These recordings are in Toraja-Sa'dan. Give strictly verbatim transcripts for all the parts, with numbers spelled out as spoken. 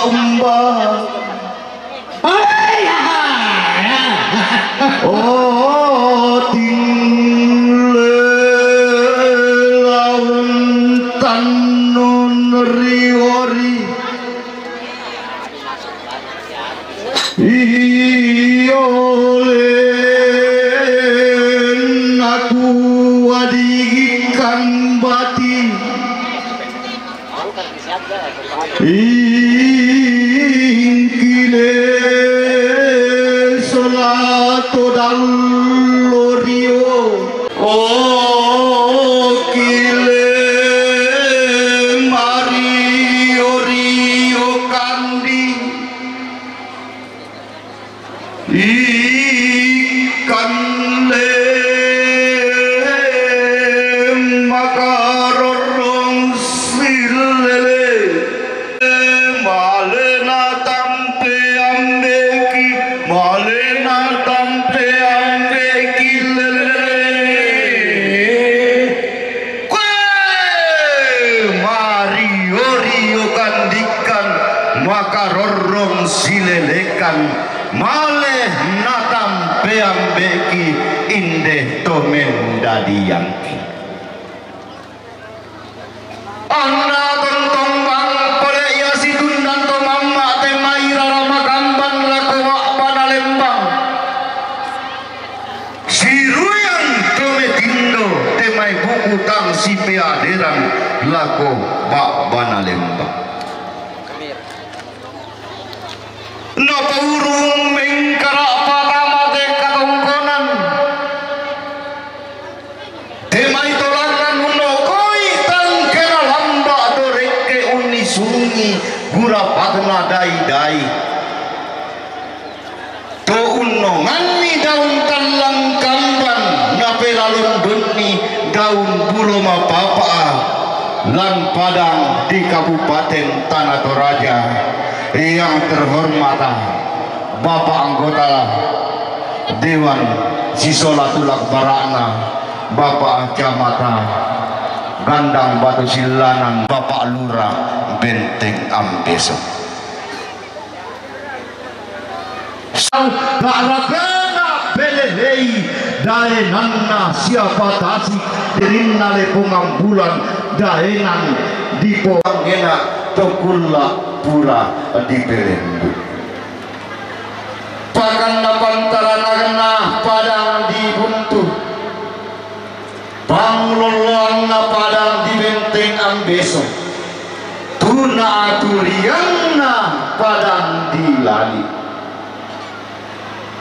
Sembah. Oh, tingle lawan tanun riori. Iyo len aku adigikan bati. Ingkile solato dallorio. O kile mario-rio kandi. Ikan le makarorong silele. Malena tampe ambeki, malena tampe ambeki lele. Kue mario-rio kandikan, makarorong silelekan, maleh natampe ambeki, indeh to mendadiangki. Anna tontong bang pole ia situndan to mamma te mai rara makamban lako wa'bana lembang. Siruyan to metindo te mai buku tang sipeaderan lako ba'bana lembang. Napaurung mengkara patama te katongkonan. Te mai tolangan unnokoi tangkena lamba to rekke unnisungi gurapatna dai-dai. To unnonganni daun tallang kamban, napelalon donni daun bulo mapapa lan padang di Kabupaten Tanah Toraja. Yang terhormat Bapak anggota Dewan Sisola Tulak Bara'na, Bapak Camata Gandang Batu Sillanan, Bapak Lurah Benteng Ambeso. Ta'rakena belelei daenanna siapa tasik dirinna Lepong Ambulan daenan di po-, angena to kulla pura dipelembu. Pakanna pantaranakna padang di Buntu. Panglolloanna padang di Benteng Ambeso, tuna aturianna padang di Lali.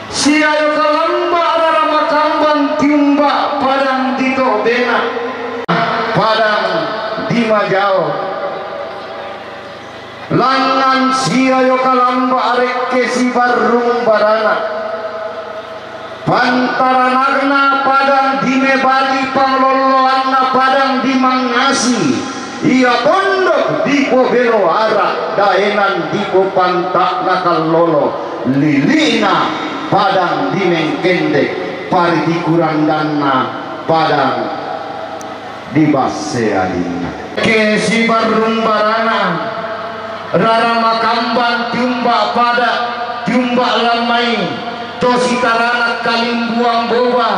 Siayo kalamba rara makamban tiumba padang di Tobena, padang di Majao. Langngan siayo kalamba arekke sibarrung barana. Pantaranakna padang di Mebali, panglolloanna padang di Mangngasi, ia tondok di Pobelo Ara, daenan di Popanta Nakallolo, lili'na padang di Mengkendek, paritiku randanna padang di Basse adinna. Ke sibarrung barana, rara makamban tiumba pada, tiumba lammai, to sitaranak kalimbuang boba,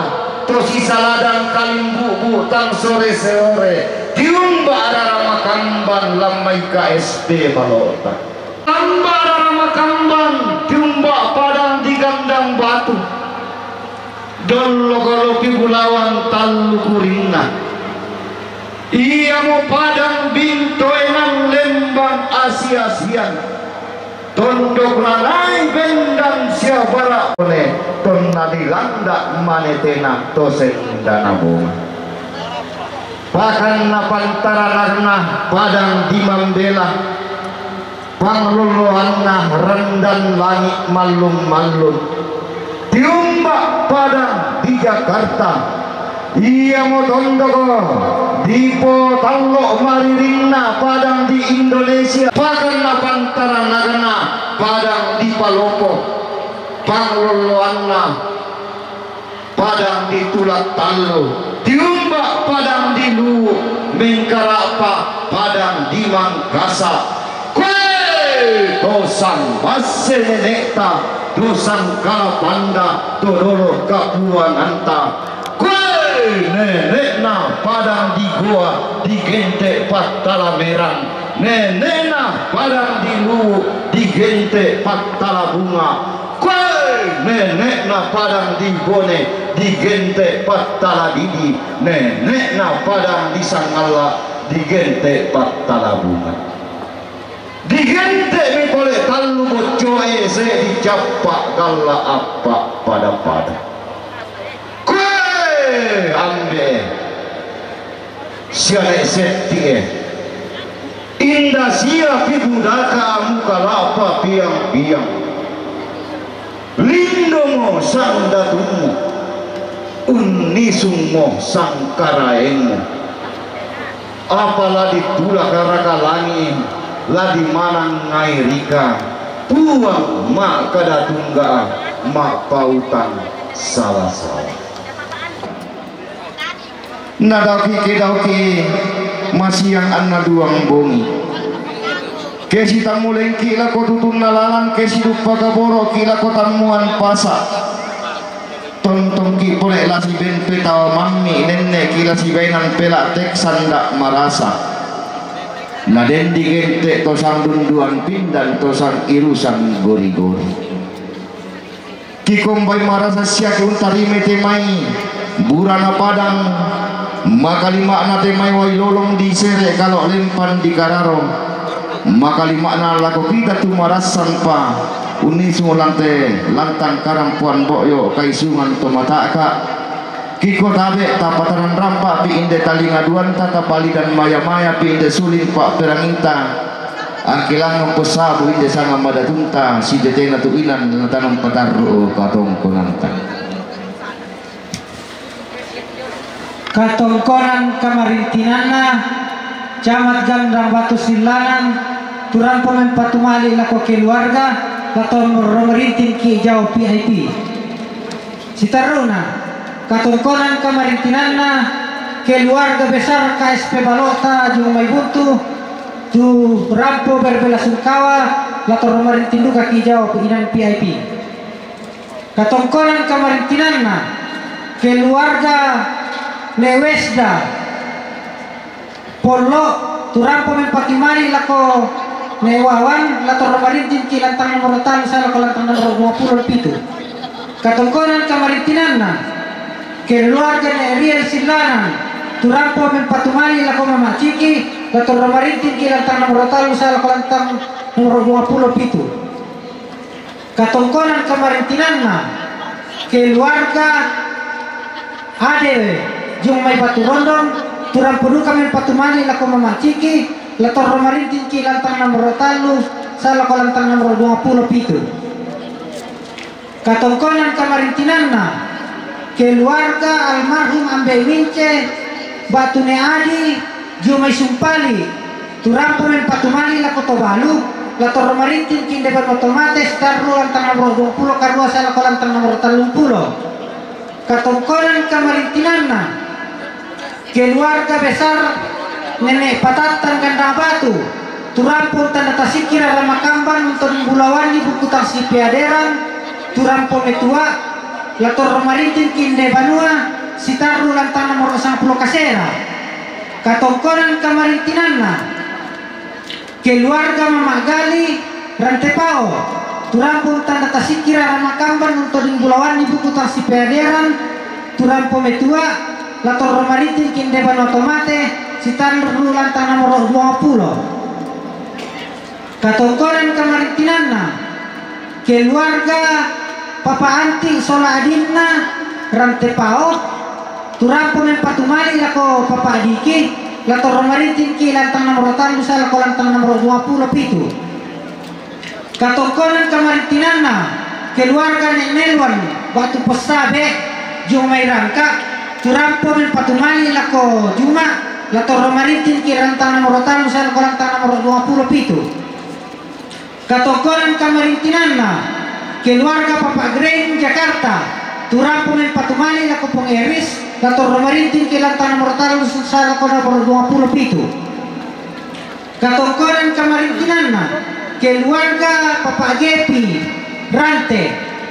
to sisaladang kalimbubu tang sore-sore, tiumba rara makamban lammai K S P balota. Tamba rara makamban tiumba padang di Gandang Batu. Dolloko lopi bulawan tallu kurinna. Iamo padang bintoenan lembang asi-asian. Tondok nanai bendan siabara one tonna dilanda manetena to sendana bonga. Pakanna pantaranakna padang di Mambela. Panglolloanna rendan langi' mallung-mallung. Tiumba padang di Jakarta. Iamo tondoko dipotallo maririnna padang di Indonesia. Pakanna pantaranakna padang di Palopo. Panglolloanna padang di Tulak Tallu, tiumba padang di Luwu, mengkara'pa padang di Mangkasa. Kue Dosang basse nene'ta, dosang kalapanda, to dolo kapuanganta. Koe nene'na padang di Goa, di Gente Pattalamerang, nene'na padang di Luwu, di Gente Pattalabunga. Koe nene'na padang di Bone, di Gente Pattaladidi, nene'na padang di Sangalla, di Gente Pattalabunga. Di Gente mi pole tallu boccoe, se'di cappa galla appa pada-pada. Koe ambe siale setti e. Inda sia pibudaka mukalapa piang-piang. Lindomo sang datumu, unnisummo sang karaengmu. Apa la ditulaka raka langi, la dimanang ngairika, Puang makkada tungga, mappautang sala-sala. Nadauki ke dauki masiang anna duang bongi. Ke sitammulengki lako tutunna lalan, ke siduppa kaboroki lako tammuan pasa. Tontongki pole la sibempe tawa mammi, nenne'ki la sibainan pela tek sanda marasa. Nadendi gente tosang dunduan pindan tosang irusan gori-gori. Kikombai marasa siaki untarimai te mai burana padang, makalima'na te mai wai lolong di sere kalo lempan di kararo, makalima'na lako kita tu marassanpa unnisung lante lantang karampoan bo'yo kaisungan to mata'ka. Kiko tabe tapatanan rampa pi inde talinga duanta tapalidan maya-maya pi inde suling pa peranginta. Angkilangan pesabu inde sanga madatunta, sitetena tu inan natanang patarru katongkonanta. Katongkonan kamarintinanna, Camat Gandrang Batu Sillanan, turampo mempatumali lako keluarga, lato romarinting ki jao P I P. Sitarruna, katongkonan kamarintinanna, keluarga besar K S P Balota Jumai Buntu, tu rampo berbelasungkawa, lato romarinting duka ki jao inan P I P. Katongkonan kamarintinanna, keluarga Lewesda Pollo, turampo mempatumali lako Newawan, lato romarinting ki lantang nomor talu, sa lako lantang nomor dua puluh pitu. Katongkonan kamarintinanna, keluarga Neriel Sillanan, turampo mempatumali lako Mama Ciki, lato romarinting ki lantang nomor talu, sa lako lantang nomor dua puluh pitu. Katongkonan kamarintinanna, keluarga Ade Jumai Batu Rondong, turampo duka mempatumali lako Mama Ciki, lato romarinting ki lantang nomor talu, sa lako lantang nomor dua puluh pitu. Katongkonan kamarintinanna, keluarga almarhum Ambe Wince, Batu Ne Adi, Jumai Sumpali, turampo mempatumali lako Tobalu, lato romarinting ki inde banua tomate, sitarru lantang nomor dua puluh karua, sa lako lantang nomor tallung pulo. Katongkonan kamarintinanna, keluarga besar Nenek Patattang Gandang Batu, turampo tanda tasikkira Ramakamban untu Bulawanni Buku Tang Sipeaderan, turampo metua, lato romarinting ki inde banua, sitarru lantang nomor sangpulo kasera. Katongkonan kamarintinanna, keluarga Mama Gali, Rantepao, turampo tanda tasikkira Ramakamban untu Bulawanni Buku Tang Sipeaderan, turampo metua, lato romarinting ki inde banua tomate, sitarru lantang nomor dua puluh. Katongkonan kamarintinanna, keluarga Papa Anti sola adinna Rantepao, turampo mempatumali lako Papa Adiki, lato romarinting ki lantang nomor tallu, sa lako lantang nomor dua puluh pitu. Katongkonan kamarintinanna, keluarga Nek Nelwan Batu Pessabe, Jumai Rangka, turampo mempatumali lako Juma, lato romarinting ki lantang nomor tallu, sa lako lantang nomor dua puluh pitu. Katongkonan kamarintinanna, keluarga Papa Greng Jakarta, turampo mempatumali lako Pong Eris, lato romarinting ki lantang nomor tallu, sa lako nomor dua puluh pitu. Katongkonan kamarintinanna, Keluarga Papa Gepi Rante,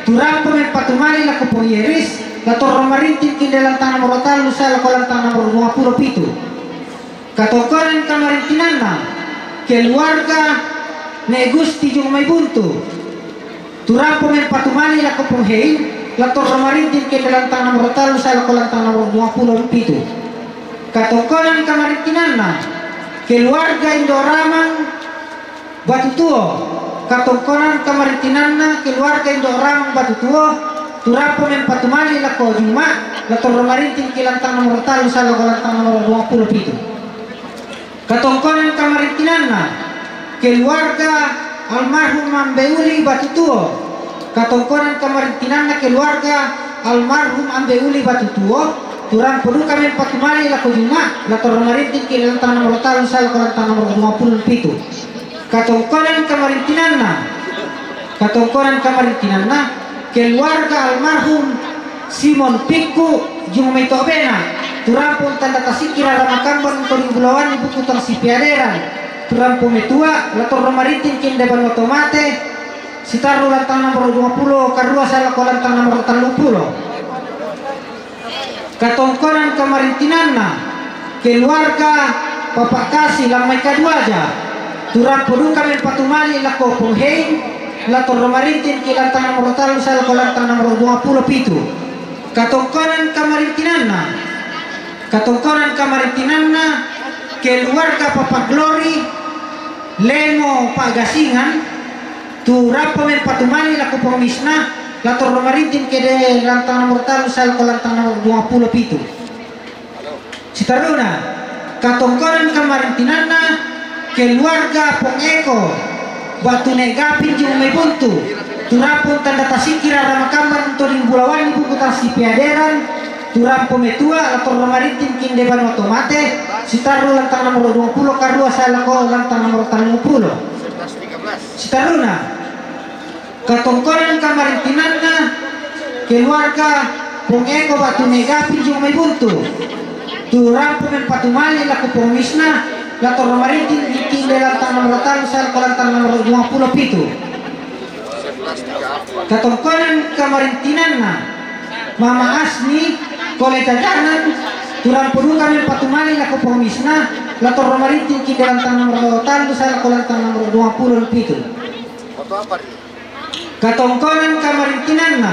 tu rampo mempatumali lako Pong Yeris, la torro marinting ki inde lantang nomoro tallu sae lako lantang nomoro duangpulo pitu. Katongkonan kamarintinanna, keluarga Ne Gusti Jung Mai Buntu, tu rampo mempatumali lako Pong Hein, la torro marinting ki inde lantang nomoro tallu sae lako lantang nomoro duangpulo pitu. Katongkonan kamarintinanna, keluarga Indo Ramang Batu Tuo. Katongkonan kamarintinanna, keluarga Indo Ramang Batu Tuo, tu rampo mempatumali lako Juma, la torro marinting ki lantang nomoro tallu sae lako lantang nomoro duangpulo pitu. Katongkonan kamarintinanna, keluarga almarhum Ambe Uli Batu Tuo. Katongkonan kamarintinanna, keluarga almarhum Ambe Uli Batu Tuo, tu rampo duka mempatumali lako Juma, la torro marinting ki lantang nomoro tallu sae lako lantang nomoro duangpulo pitu. Katongkonan kamarintinanna, katongkonan kamarintinanna, keluarga almarhum Simon Pikku Jung Mai Tobena, tu rampo tanda tasikira Ramakamban untu ri Bulawan ni Buku Tang Sipeaderan, tu rampo metua, la torro marinting ki inde banua tomate, Sitarru lantang nomoro duangpulo karua sae lako lantang nomoro talluppulo. Katongkonan kamarintinanna, keluarga Papa Kasi Lammai Kaduaja, tu rampo duka mempatumali lako Pong Hein, la torro marinting ki lantang nomoro tallu sae lako lantang nomoro duangpulo pitu. Katongkonan kamarintinanna, katongkonan kamarintinanna, keluarga Papa Glory Lemo Pagasingan, tu rampo mempatumali lako Pong Misna, la torro marinting ki inde lantang nomoro tallu sae lako lantang nomoro duangpulo pitu. Sitarruna, katongkonan kamarintinanna, keluarga Pong Eko Batu Ne Gapin Jung Mai Buntu, tu rampo tanda tasikira Ramakamban untu ri Bulawan ni Buku Tang Sipeaderan, tu rampo metua, la torro marinting ki inde banua tomate, Sitarru lantang nomoro duangpulo karua sae lako lantang nomoro talluppulo. Sitarruna, katongkonan kamarintinanna, keluarga Pong Eko Batu Ne Gapin Jung Mai Buntu, tu rampo mempatumali lako Pong Misna, la torro marinting ki inde lantang nomoro tallu sae lako lantang nomoro duangpulo pitu. Katongkonan kamarintinanna, Mama Asni Kole Jajanan, tu rampo duka mempatumali lako Pong Misna, la torro marinting ki inde lantang nomoro tallu sae lako lantang nomoro duangpulo pitu. Katongkonan kamarintinanna,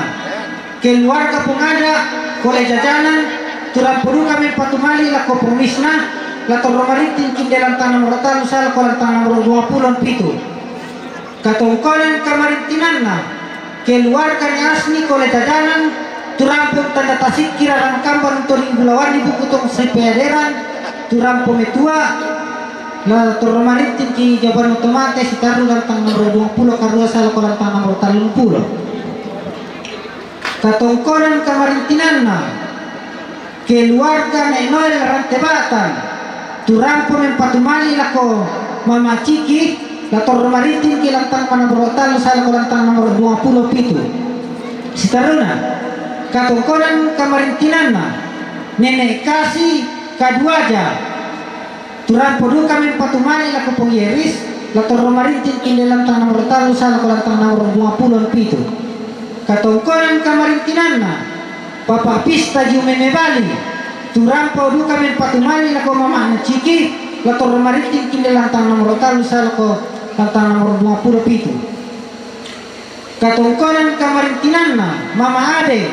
keluarga Pong Ada Kole Jajanan, tu rampo duka mempatumali lako Pong Misna, la torro marinting ki inde lantang nomoro tallu sae lako lantang nomoro duangpulo pitu. Katongkonan kamarintinanna, keluarga Ne Asni Kole Jajanan, tu rampo tanda tasikira Ramakamban untu ri Bulawan ni Buku Tang Sipeaderan, tu rampo metua, la torro marinting ki inde banua tomate, Sitarru lantang nomoro duangpulo karua sae lako lantang nomoro talluppulo. Katongkonan kamarintinanna, keluarga Ne Noel Rante Batam, tu rampo mempatumali lako Mama Ciki, la torro marinting ki lantang nomoro tallu sae lako lantang nomoro duangpulo pitu. Sitarruna, katongkonan kamarintinanna, Nenek Kasi Kaduaja, tu rampo duka mempatumali lako Pong Yeris, la torro marinting ki inde lantang nomoro tallu sae lako lantang nomoro duangpulo pitu. Katongkonan kamarintinanna, Papa Pista Jung Mai Mebali, tu rampo duka mempatumali lako Mama Ne Ciki, la torro marinting ki inde lantang nomoro tallu sae lako lantang nomoro duangpulo pitu. Katongkonan kamarintinanna, Mama Adeng,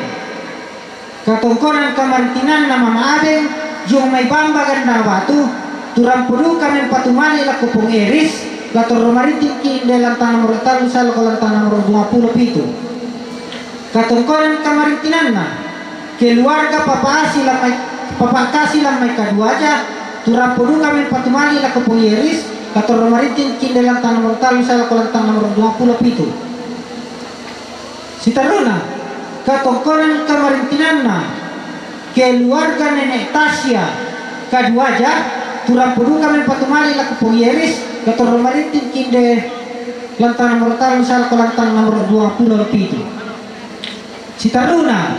katongkonan kamarintinanna Mama Adeng Jung Mai Bamba Gandang Batu, tu rampo duka mempatumali lako Pong Yeris, la torro marinting ki inde lantang nomoro tallu sae lako lantang nomoro duangpulo pitu. Katongkonan kamarintinanna, keluarga Papa Asi Lammai, Papa Kasi Lammai Kaduaja, tu rampo duka mempatumali lako Pong Yeris, la torro marinting ki inde lantang nomoro tallu sae lako lantang nomoro duangpulo pitu. Sitarruna, katongkonan kamarintinanna, keluarga Nenek Tasya Kaduaja, tu rampo duka mempatumali lako Pong Yeris, la torro marinting ki inde lantang nomoro tallu sae lako lantang nomoro duangpulo pitu. Sitarruna,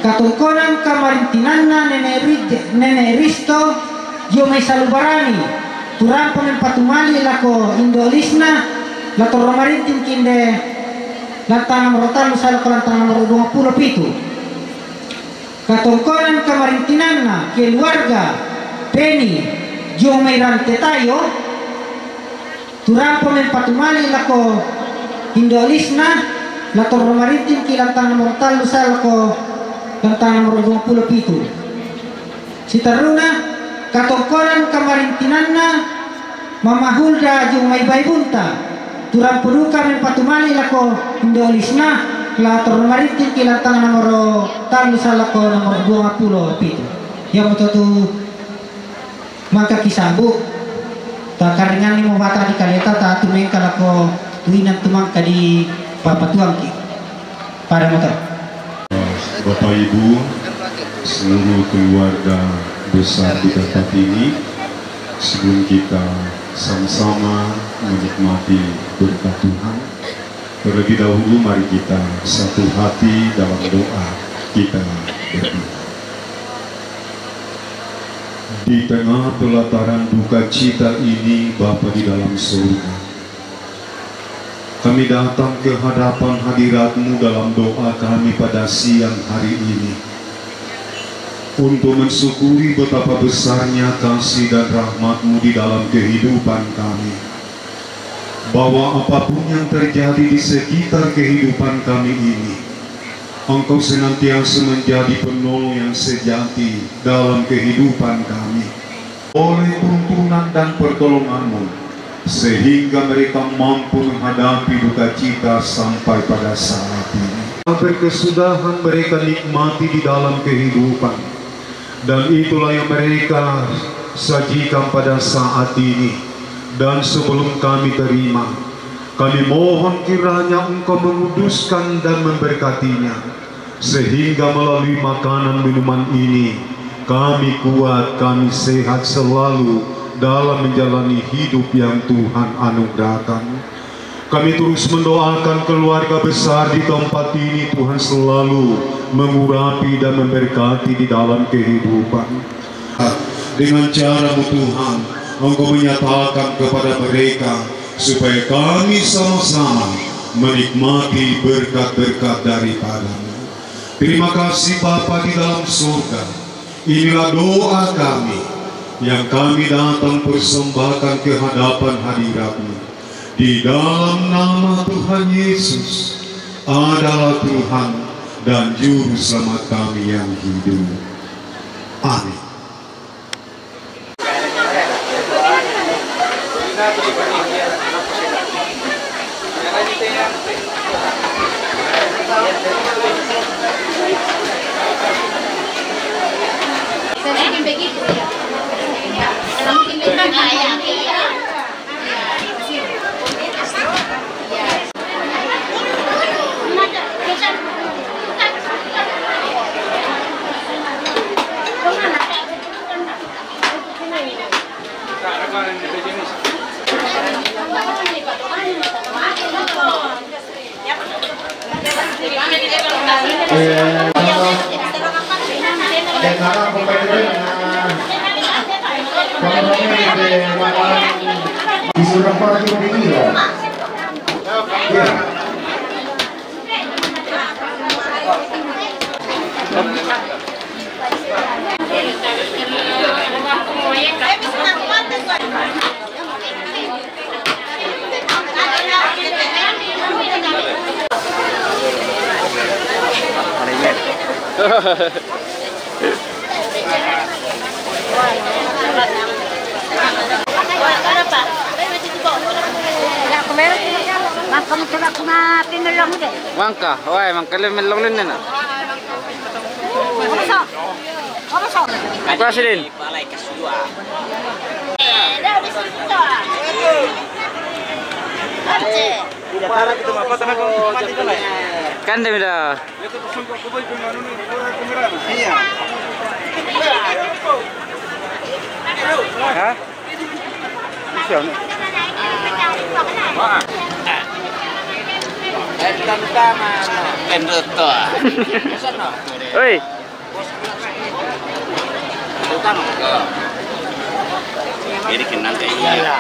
katongkonan kamarintinanna Nenek Ri-, Nenek Risto Jung Mai Salubarani, tu rampo mempatumali lako Indo Lisna, La torro marinting ki inde lantang nomor tallu sae lako lantang nomor duangpulo pitu. Katongkonan kamarintinanna keluarga Peni Jong Mai Rante Tayo, tu rampo mempatumali lako indo alisna, la torro marinting ki lantang nomor tallu sae lako lantang nomor duangpulo pitu. Siterruna, katongkonan kamarintinanna Mama Hulda Jong Mai Baibunta, tu rampo duka mempatumali lako indo alisna, la torro marinting ki lantang nomor tallu sae lako nomor duangpulo pitu. Iamoto tu mangka kisambut, ta karinganni mo bata di kaleta, ta tumengka lako tu inang tu mangka di papatuangki. Pada motor. Bapak Ibu, seluruh keluarga besar di tempat ini, sebelum kita sama-sama menikmati berkat Tuhan, terlebih dahulu mari kita satu hati dalam doa kita berdoa. Di tengah pelataran duka cita ini, Bapa di dalam surga, kami datang ke hadapan hadirat-Mu dalam doa kami pada siang hari ini, untuk mensyukuri betapa besarnya kasih dan rahmat-Mu di dalam kehidupan kami, bahwa apapun yang terjadi di sekitar kehidupan kami ini, Engkau senantiasa menjadi penolong yang sejati dalam kehidupan kami. Oleh tuntunan dan pertolongan-Mu, sehingga mereka mampu menghadapi duka cita sampai pada saat ini. Berkesudahan mereka nikmati di dalam kehidupan, dan itulah yang mereka sajikan pada saat ini dan sebelum kami terima. Kami mohon kiranya Engkau menguduskan dan memberkatinya, sehingga melalui makanan minuman ini, kami kuat, kami sehat selalu dalam menjalani hidup yang Tuhan anugerahkan. Kami terus mendoakan keluarga besar di tempat ini, Tuhan selalu mengurapi dan memberkati di dalam kehidupan. Dengan cara-Mu, Tuhan, Engkau menyatakan kepada mereka, supaya kami sama-sama menikmati berkat-berkat daripada-Mu. Terima kasih, Bapa di dalam surga. Inilah doa kami yang kami datang persembahkan ke hadapan hadirat-Mu. Di dalam nama Tuhan Yesus adalah Tuhan dan Juru Selamat kami yang hidup. Amin. Mangka, wai, mangka le mellong lenne na. Apa sidin? Kan dia udah. Iya. Hah? Bisa, nih. Wah. Endot to. Oi. Jadi kenal kayak iya.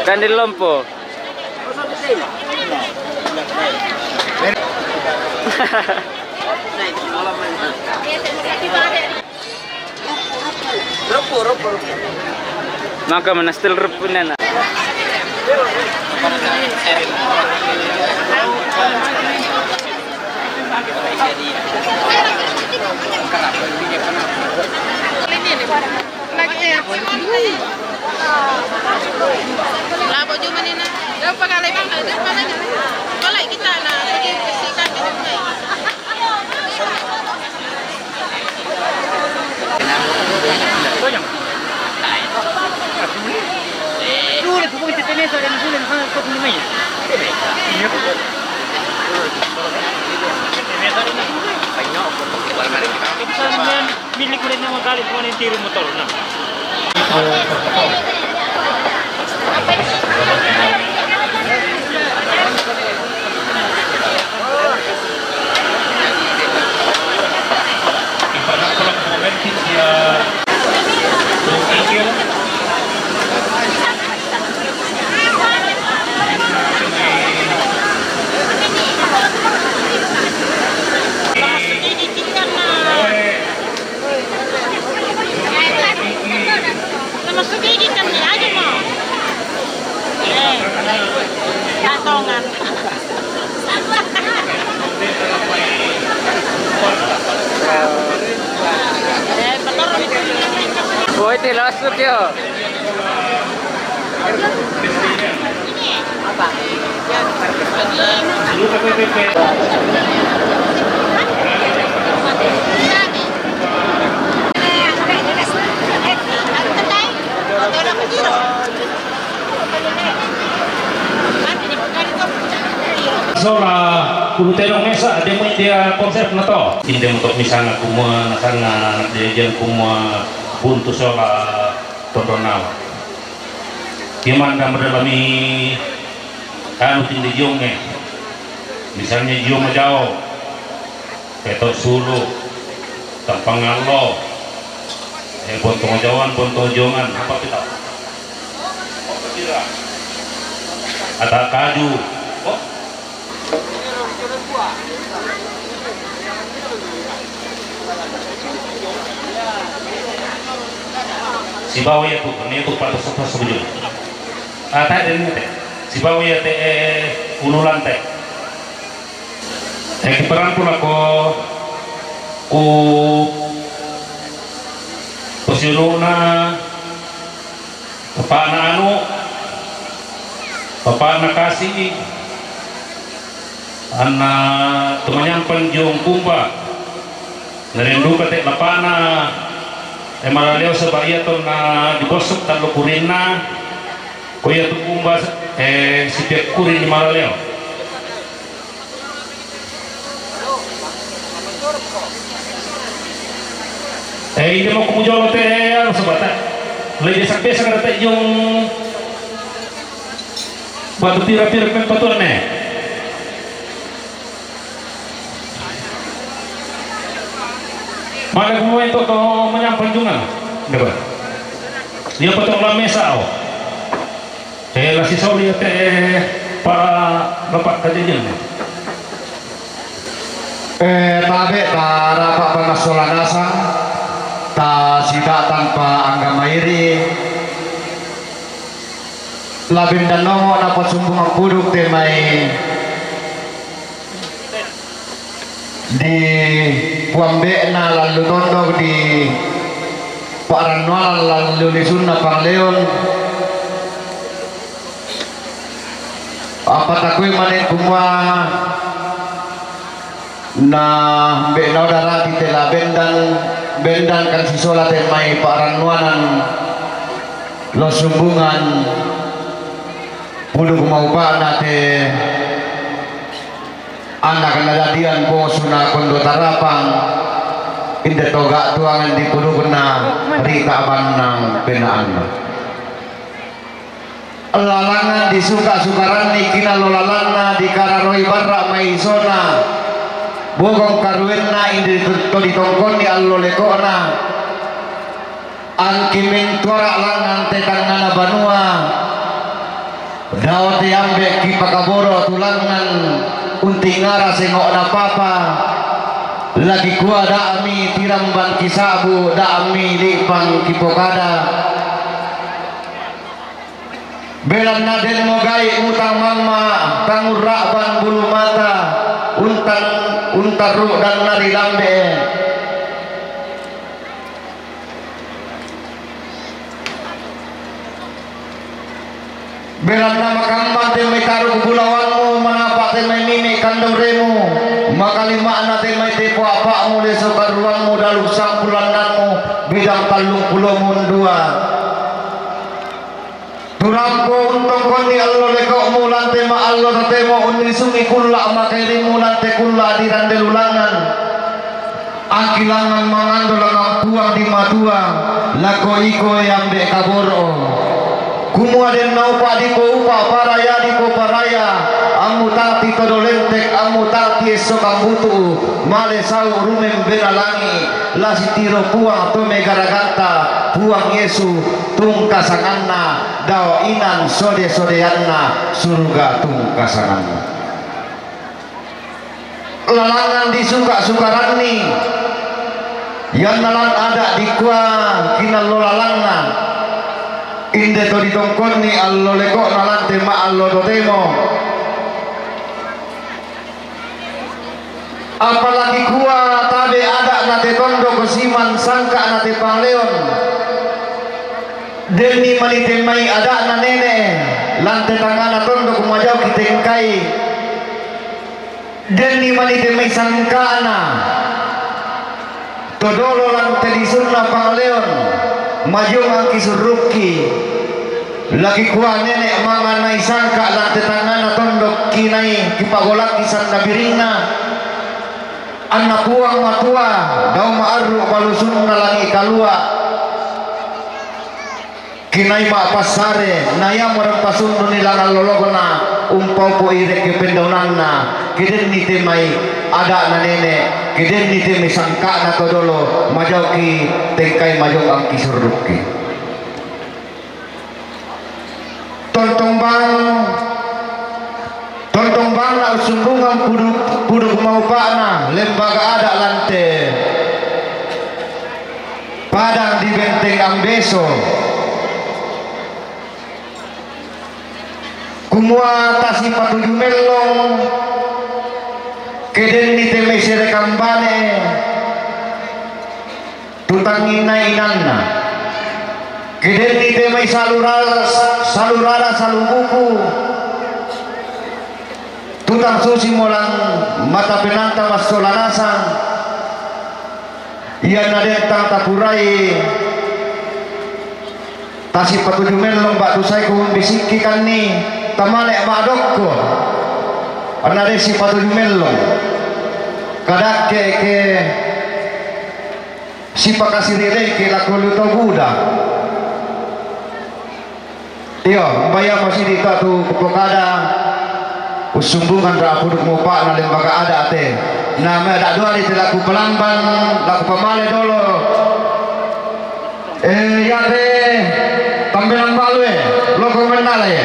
Kan di lompo. Maka mana stil rupu nena. Labo juma ni na. Dapat kali bang, dapat lagi. Kalau kita na, jadi bisikan kita. Milik ulit na magaling kung ano yung tiro motor na. Termasuk gigi kan ni aja mau. Eh, katongan. Eh, betul. Woi, tilasuk yo. Sora, kulu teno mesa, dia mo dia konsep na to. Inde mo to misanga kumua, nasanga, dia jan kumua, buntu sora, tondonau. Dia manda madalami, anu tinde jonge. Misalnya jio majao. Peto sulu, tampang ngalo, eh, bontong jauhan, bontong jongan, apa kita? Ada kaju. Oh. Sibawa ya tu, ini tu patah sebelah sebujur. Ah, tak ada ini teh. Sibawa ya teh, eh, ululan teh. Eh, kiperanku lako ku posiuluna, bapana anu, bapana kasi, anna tumanyampan jong kumba, narinduka te lapana, eh, malaleo saba ia tonna dibosok tallo kurinna, ko ia tu kumba, eh, sipiak kurin di malaleo. Eh, ide mo kumujolo te, eh, anu sabata. Lebih sak-, biasa kada te jong batu pira-pira men patuan ne. Mana kumua itu to manyampan jungan. Dapat. Dia potong lamesa, oh. Eh, lasi sauli te, eh, pa Bapak kajadian. Eh, tabe, ta rapa pangasola nasang, ta sita tanpa angga mairi, labin danongo na pasumbungan puduk te mai di puambe'na lallu tondok di pa'rannuanan lallu lisunna pangleon. Appatakui mane kumua na mbe'na oda rati tela bendan, bendan kan sisola te mai pa'rannuanan lo sumbungan puduk maupa'na te Anak nadadian bosuna kondo tarapang, inde toga tuangan di pudukna rita bannang penaanna. Lalangan disuka-sukaranni kinallo lalanna dikararoi barra maisona, bogong karuenna inde to ditongkonni allo lekona, angki mentuara langan te tangngana banua, Dao te ambe' kipakaboro' tulangngan untingara sengo'na papa, la kikua da'mi tiramban kisa'bu, da'mi li'pang kipokada. Belanna denmo gai' mutang mamma', tang urra'ban bulu mata, untan, untarru'danna ri lambe'e. Belanna makamma te mai taruk bulawanmu, manapa te mai mimi' kandauremu, makalima'na te mai tepo a'pa'mu, leso karuammu, dalu sampulannanmu, bidang tallung pulo mundua. Turampo untongkonni allo leko'mu, lan te ma'allo totemo, unnisungi kulla' makairimmu, lan te kulla' dirande lulangngan. Angkilangngan mangando langngan Puang di Matua, lako iko e ambe' kaboro'o. Kumua den naupa' dipoupa', paraya dipoparaya, ammutangti todo lentek, ammutangti esso kambutu'u, male sau' rumembena langi', la sitiro Puang to megaraganta, Puang Yesu tungkasanganna, dao inan sode-sodeanna, suruga tungkasanganna. Lalangngan disuka-sukaranni, ianna lan ada' dikua kinallo lalangnga, inde to ditongkonni allo leko'na lan te ma'allo totemo. Apalagi kua tabe' ada'na te tondok siman sangka'na te pangleon, denni mani te mai ada'na nene'e lan te tangngana tondok majauki tengkai. Denni mani te mai sangka'na to dolo lan te lisunna pangleon, majongangki surrukki. La kikua nene' manganai sangka' lan te tangngana tondok kinai kipagolakki sanna birinna, anna Puang Matua dao ma'arru' balusunna langi' kalua'. Kinai ma'passare, na iamo rampasunruni langngan lolokna, umpaupu'i rekke pendaunanna, ke denni te mai ada'na nene', ke denni te mai sangka'na to dolo, majauki tengkai majongangki surrukki. Tontong bang, tontong bangna ussumbungang puduk, puduk maupa'na lembaga ada' lan te padang di Benteng Ambeso. Kumua tasipatuju mellong, ke denni te mai sere kambane, tu tangnginna inanna. Ke denni te mai salurara, salurara salubuku, tu tang susi molang mata penanta massola nasang. Ianna den tang tapurai, tasipatuju mellong ba'tu sae ku umbisikki kanni, tamane ma'dokko. Anna den sipatuju mellong. Kadakke ke sipakasiri' dengki lako liu tau buda. Iyo, umbayamo sidi' ta tu kupokada, ussumbungan ra puduk maupa'na lembaga ada' te. Na me ada' dua di te laku palamban, laku pamale dolo. Eh, iya te, tambelang balu e, loko mennala e.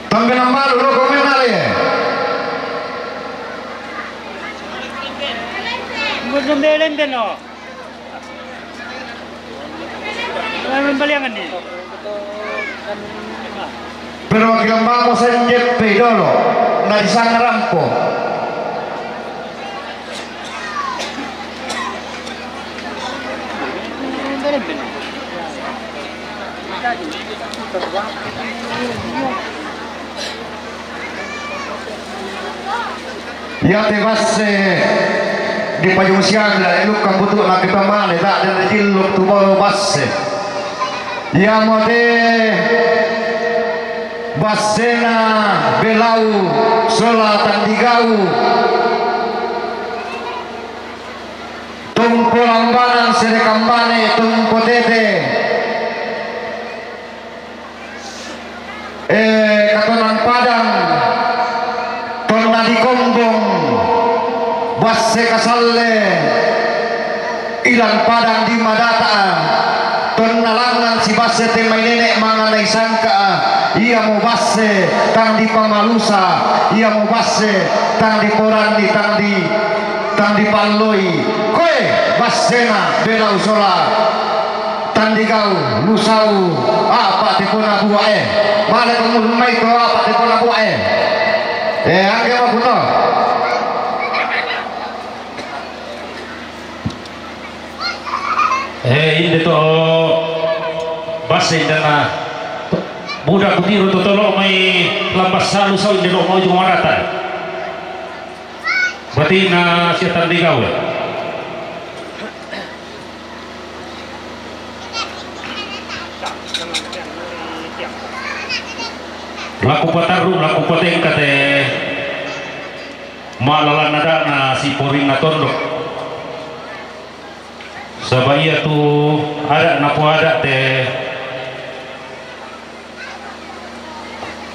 Tambe nambalu loko mennale. Mo lembe-lembe no. Lembe baliangan ni. Perwakilan bamo senjeppe dolo na disanga rampo. Iate basse dipajung siang, elukkan butu'na kita male, tak ada jillu tu basse. Iamo te bassena belau sola tandigau. Tompo lambanang sere kambane, tompo tete. Eh, katonan padang, tonna dikombong, basse kasalle, Silang padang di madata, tonna langngan sibasse te mai nene' manganai sangka, iamo basse tang dipamalusa, iamo basse tang diporanni, tang di, tang dipalloi. Koe bassena belau sola tang digau lusau, apa tepona buae. Male kamu mai to apa tepona buae. Eh, angge mo kuto. Eh, inde to basse indena. Buda kutiro to tolo mai lambas salu sau inde lo mau jong marata. Berarti na sia tandi gawe. Laku patarru, laku patengka te malalan ada'na siporinna tondok. Saba' iatu ada' napoada' te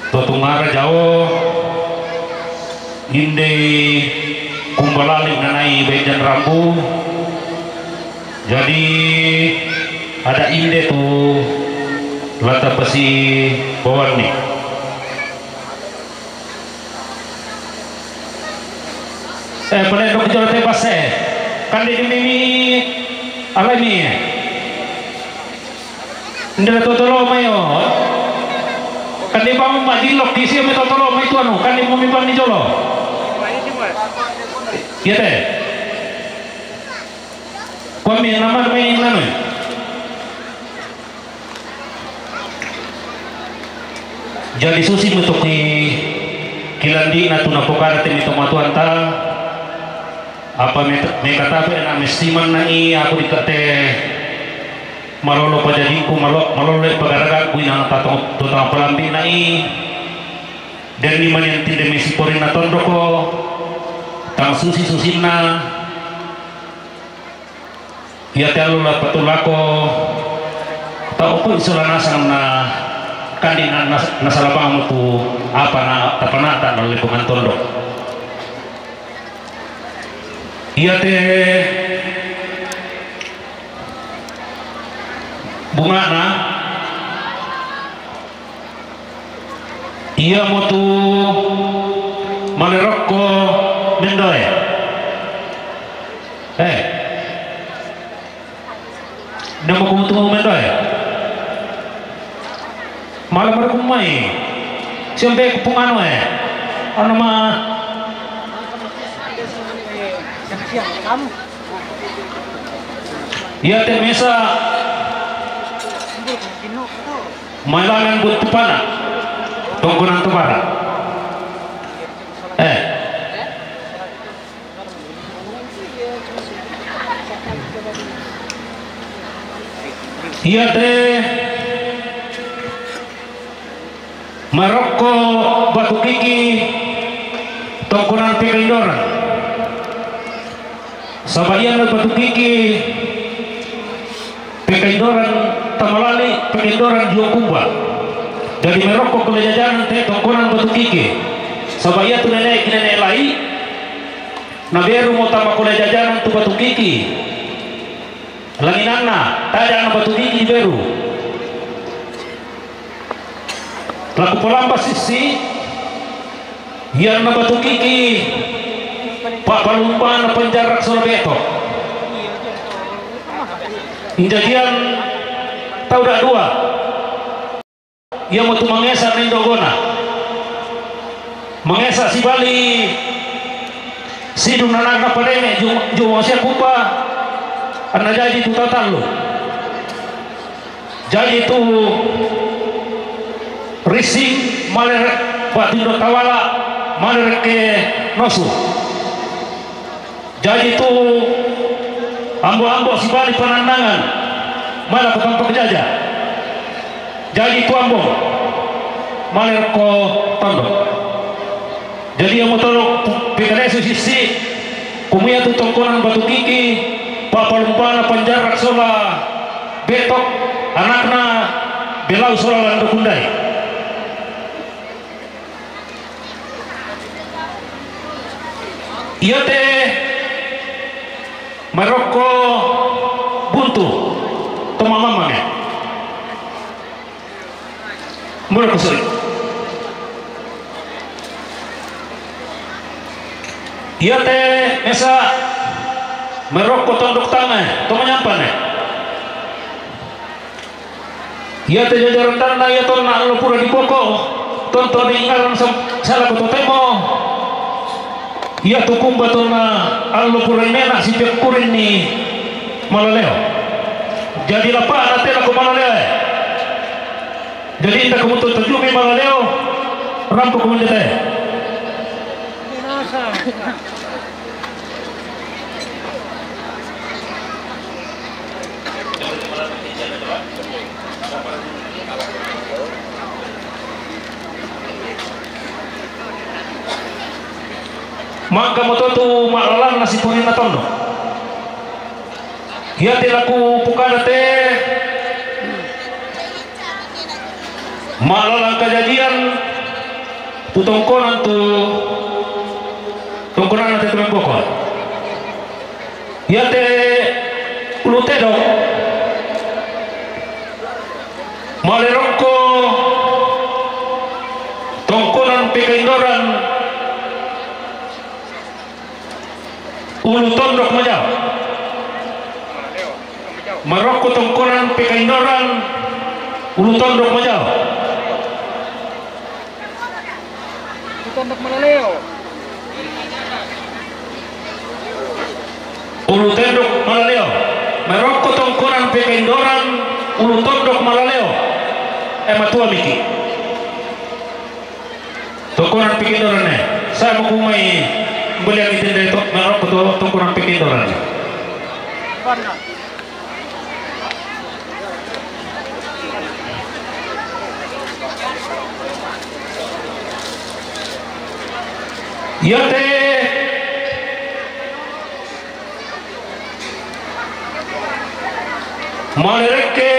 to tungara jao, inde kumbalali nanai bejan rambu. Jadi ada' inde tu lata pasi bawanni. Eh, pale dok jolo te basse. Kan di mimi alami. Ndela totolo mai o. Kan di bang ma dilok di sio me totolo mai tuanu. Kan di mumi pan di jolo. Iya te. Kuami nama mai nama. Jadi susi meto ki kilandi'na tu napokada te mai tomatuanta, apa me, mekatabe na messimanna i aku dikate malolo pajadingku, malo, malolo le pagaragangku inang tatong, totang palambi'na i, denni manian tinde mesi porinna tondoko, tang susi-susinna. Iate allo la patulako, tau ko isola nasang na kandi na, na, nasala bang tu apa na tapanata na lepongan tondok. Iate bungana, iamo tu malerokko mendoe. Eh. Namo kumutu mendoe. Malam baru kumai. Siampe kupungano e. Ano ma. Iate mesa. Mailangan buat tupana. Tongkonan tubara. Eh. Iate marokko Batu Kiki tongkonan Pekaindoran. Saba' ianna Batu Kiki Pekaindoran Tamalali, Pekaindoran Juokumba. Jadi marokko kole jajanan te tongkonan Batu Kiki. Saba' iatu nene' nene' lai. Naberu mo tama kole jajanan tu Batu Kiki. Langinanna, tajang na Batu Kiki beru. Laku palamba sissi, ianna Batu Kiki, pa'palumpana panjarrak sola beto. Injajian tau da dua. Iamo tu mangesa nendo gona. Mangesa sibali sidung nanaka pademe ju, ju masia kupa anna jaji tu tatallu. Jaji tu rissing male re, batu indo tawala male rekke nosu. Jaji tu ambo-ambo sibali panannangan, mala ko tampak jaja. Jaji tu ambo, male rokko tondok. Jadi iamo tolo pekalesu sissi, kumua tu tongkonan Batu Kiki, pa'palumpana panjarrak sola betok, anakna belau sola lando kundai. Iate marokko To mamamang e. Mura kusuri. Iate mesa marokko tondok tangnga e, to manyampan e. Iate jajaran tanna ia tonna allo pura dipoko, tonto diingaran sam-, salako totemo. Ia tu kumba tonna allo pura mena sipiakkurinni malaleo. Jadi lapa'na te lako malaleo e. Jadi inda kamu to tajumi malaleo, rampo kamu te. Mangka moto tu ma'lalanna sipurinna tondok. Iate laku pukana te ma'lalang kajajian tu tongkonan tu tongkonanna te tulang boko. Iate ulu tedong male rokko tongkonan pekaindoran ulu tondok majao. Marokko tongkonan pekaindoran ulu tondok majao. Ulu tondok malaleo. Ulu tondok malaleo. Marokko tongkonan pekaindoran ulu tondok malaleo. E, matua miki. Tongkonan pekaindoran e. Saya mau kumai belian itu dari tok, marokko to-, tongkonan pekaindoran. Iate male rekke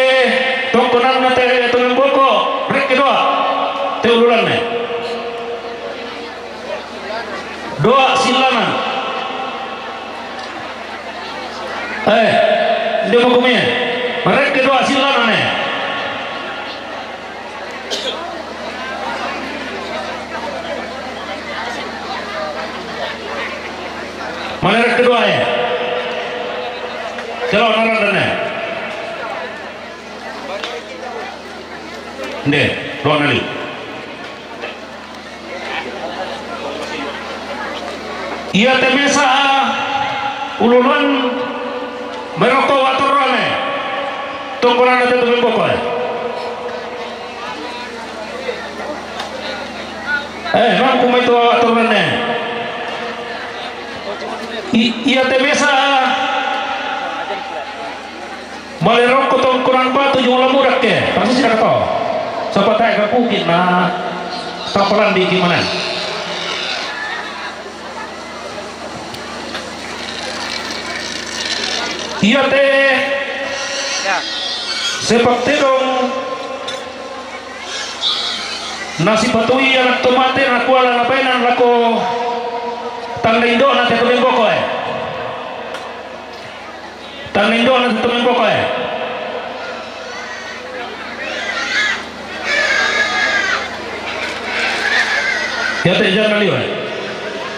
tongkonanna te tulang boko, rekke doa te ululanna. Doa sillanan. Eh, dia mau kumie. Rekke doa sillanan e. Male rekke doa e. Coba naran dan e. Nde, doa nali. Iate mesa ululuan marokko watorrone. Tongkonanna te tulang boko e. Eh, mangku mai to watorrone. I-, iate mesa Male rokko tongkonan batu jumlah mudakke, pasti sida kato. Sapa tae kapuki na tapalan di gimana? Iate sepak tedong nasipatui anak tomate nakuala nabaenan lako tanda indona te tulang boko e. Tanda indona te tulang boko e. Iate janna liwa.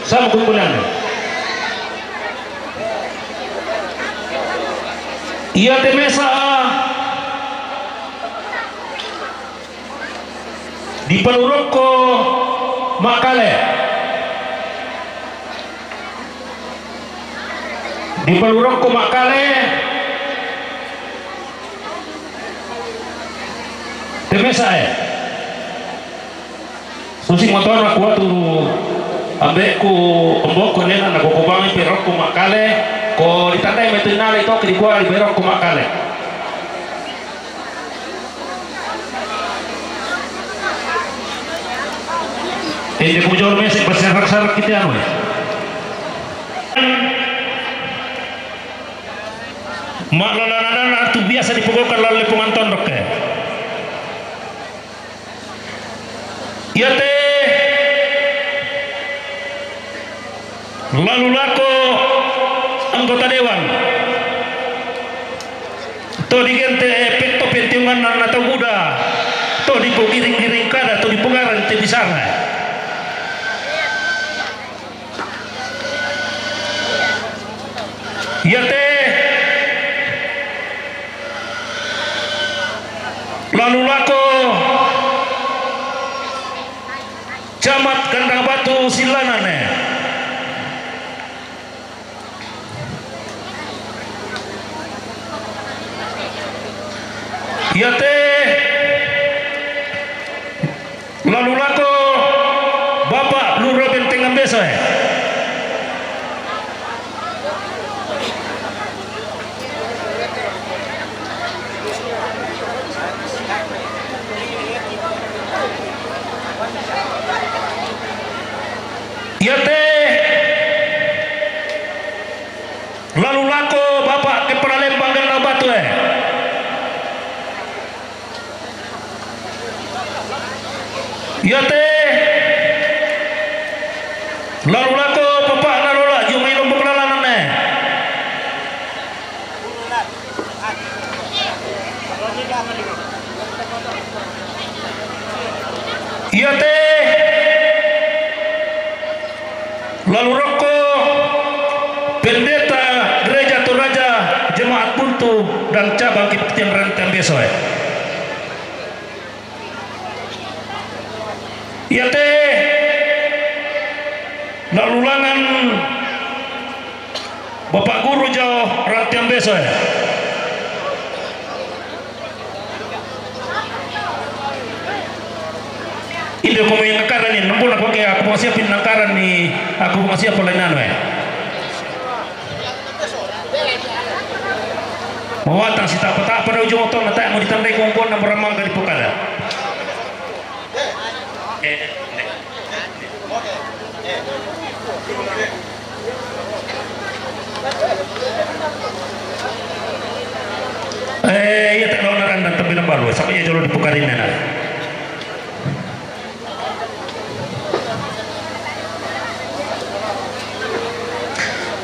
Sama kumpulan. Iate mesa dipalurokko makkale. Dipalurokko makkale. Temesa e. Susi motor aku atu ambekku, ombokku nena na koko bangi perokko makkale. Ko ditandai metu nale to ke dikua di perokko makkale. Ende kujol mese berserak-serak kita anu ya. Ma'lolana tu biasa dipogokan lalu lepongan tondok ke. Iate lalu lako anggota dewan. To digente, eh, petto pentionganna na tau muda. To dipogiring-giring kada, to dipogarang te bisarna. Iate lalu lako Camat Kandang Batu Sillanan e. Iate lalu lako Bapak Lura Benteng Ambeso e. Iate lalu lako Bapak Kepala Lembang Gandang Batu e. Iate lalu lako Bapak Nalola jumai Lombok Lalanan e. Iate lalu rokko Pendeta Gereja Toraja Jemaat Buntu dan Cabang Kiptian Rantian Beso e. Iate lalu langan Bapak Guru Jao Rantian Beso e. Inde ko mai nakaran ni, nembuna ko ke aku mau siapin nakaran ni, aku mau siapa lain anu e. Mawatang si tapa-tapa na ujung otona, tak mau ditandai kumpul na meramang dari pokada. Eh, Eh, iya, tak lawan aran dan tembilang baru, sampai iya jolo dipukarin na.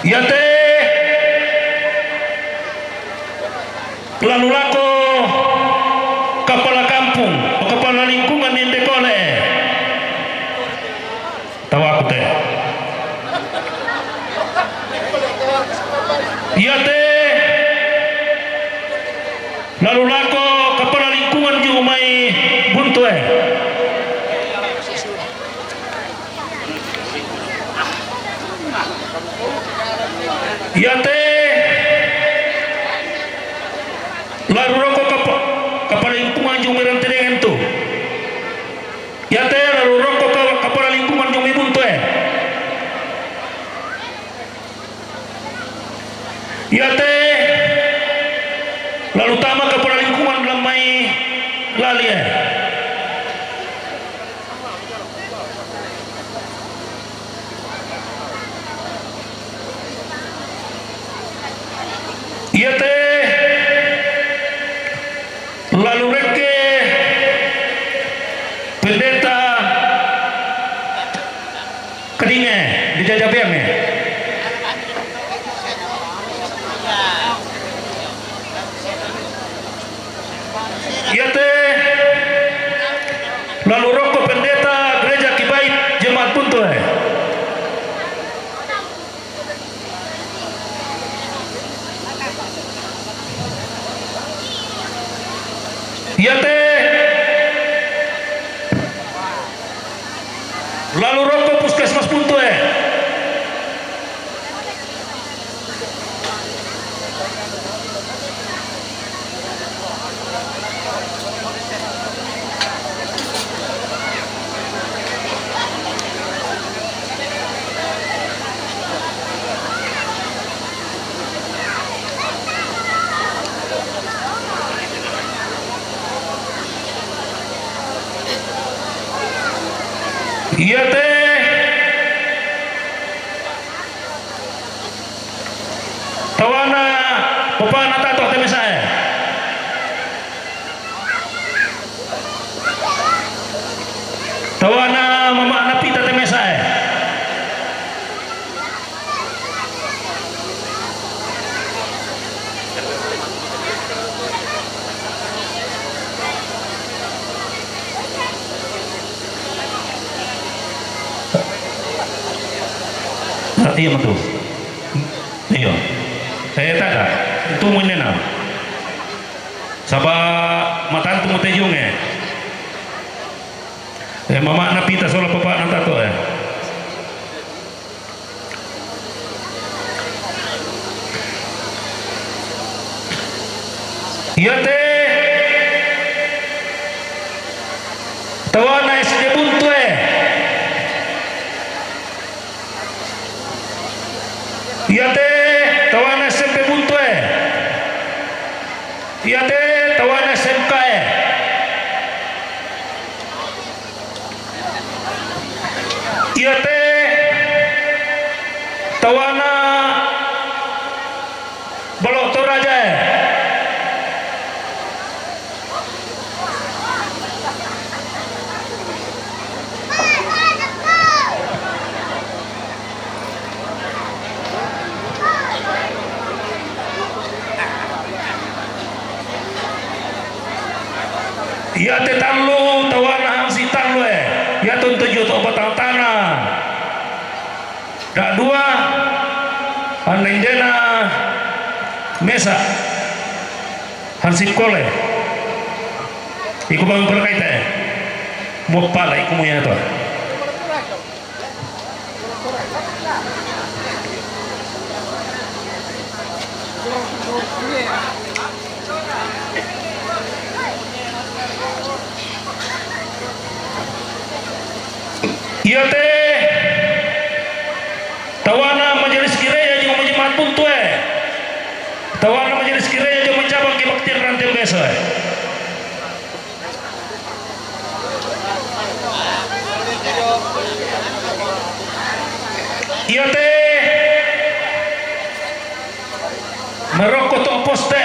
Iate lalu lako kepala kampung, kepala lingkungan inde kole. Tawaku te. Iate lalu lako kepala lingkungan jumai Buntu e. Iate lalu rokko kapa-, kepala lingkungan jumai Rantedengen tu. Iate lalu rokko ka-, kepala lingkungan jumai Buntu e. Iate lalu tama kepala lingkungan lamai lali e. Iate lalu rekke Pendeta Kedinge di Jajabeang e. Iate lalu rokko Pendeta Gereja Kibait Jemaat Buntu e. Iate lalu rokko Puskesmas Buntu e. Iate tawana bapana Tato te mesa e. Tawana mamana Pita te mesa e. Iya, betul. Iya. Saya tak ada. Itu munyi na. Saba' matantu mutejunge. Eh, mama'na pita sola papa'na tato, eh. Iya te tawana S D Buntu, eh. Iya te tawana S M P Buntu, eh. Iya te tawana S M K, eh. Iya te tawana Bolo' Toraja, eh. Iya te tallu tawana Hansi tallu, eh. Iya tuntu juto batang tana. Da'dua, anne indena Mesa Hansip Kole. Iku bang perkaita, eh. Muappala iku muya to. Iya te tawana Majelis Gereja Jemaat Buntu, eh. Tawana Majelis Gereja Jemaat Cabang Kebaktian Ranting Beso, eh. Iya te Marokko to poste.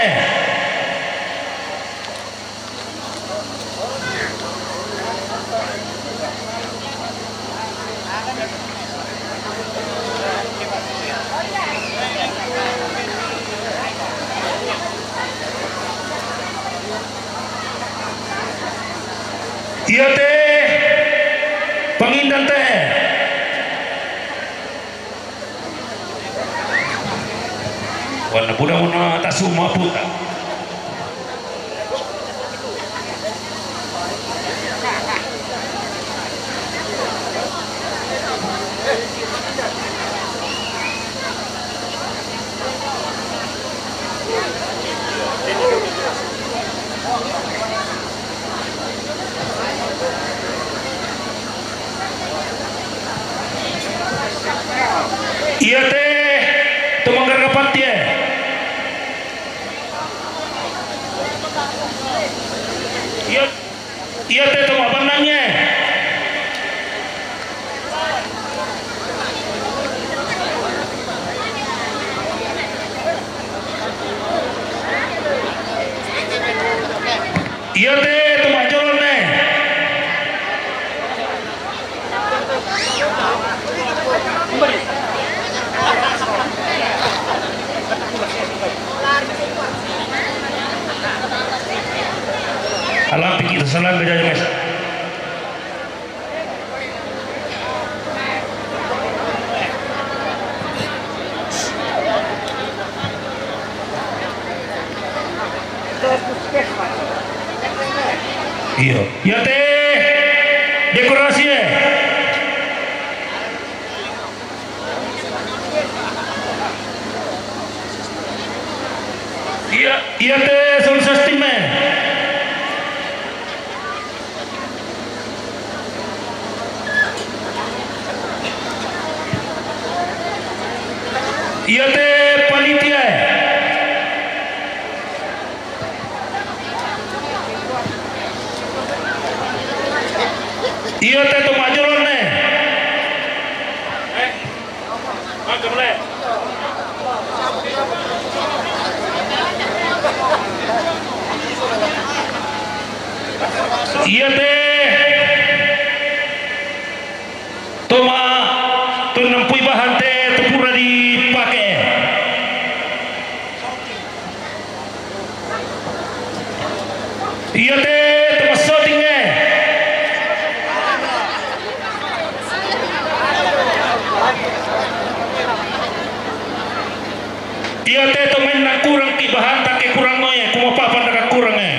Iya te pangindan te. Wanna buda muna tasuma puta. Iya te to manggaraga patti, eh. Iya, iya te to mabannangi, eh. Iya te to majolonne. Alam pikir salam ke jajan. Iya. Iya te dekorasi, eh. Iya, iya te sound system, eh. Iya te panitia, eh. Iya te to majolonne. Iya te to ma, to nampui bahan te to pura dipake. Iya te to massoting, eh. Te to main nang kurang ki bahan ta ke kurang noe, kuma papan daga kurang e.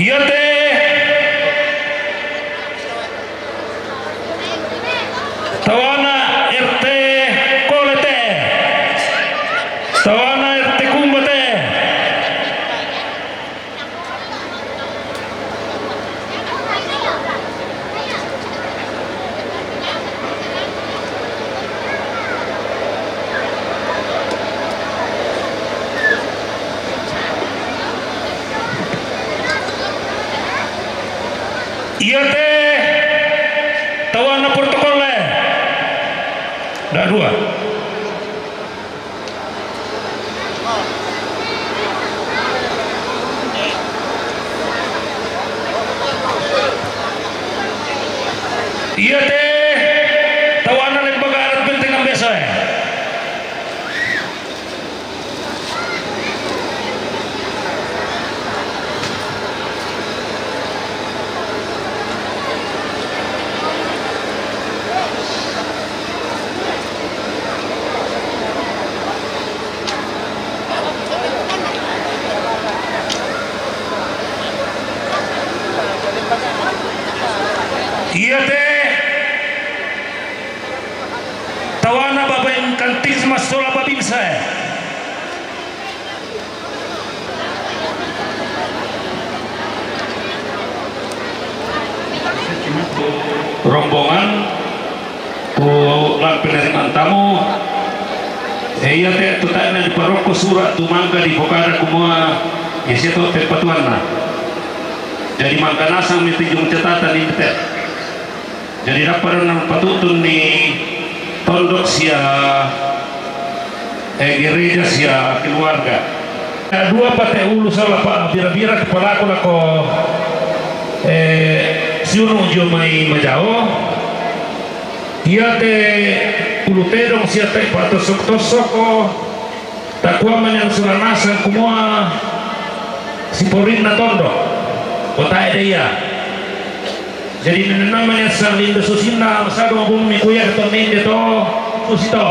Iya te. Tawana R T Kole te. Tawana R T Kumba te. Iya te, tawana protokol e. Dah dua. Iya te, tawana lembaga adat Benteng Ambesa e. Iya te, tawana Bapak Inkantisma Sola Babinsa e. Rombongan tu lan penerimaan tamu. E, iya te, tu tana di paroko sura tu mangga di pokara kumua, e, sia to pepatuanna. Jadi mangga nasang mi tujung catatan ini te. Jadi, dapparan nang patutun ni tondok sia, eh, gereja sia keluarga. Dua pate ulu sala pa bira-bira kepalaku lako, eh, siunu jo mai majao. Iya te ulu tedong sia te patosok-tosoko. Takua manyan sula nasang kumua siporinna tondok. Kotae de iya. Jadi nenna manyan sang lindo susinna masado bumi kuya to mende to susito.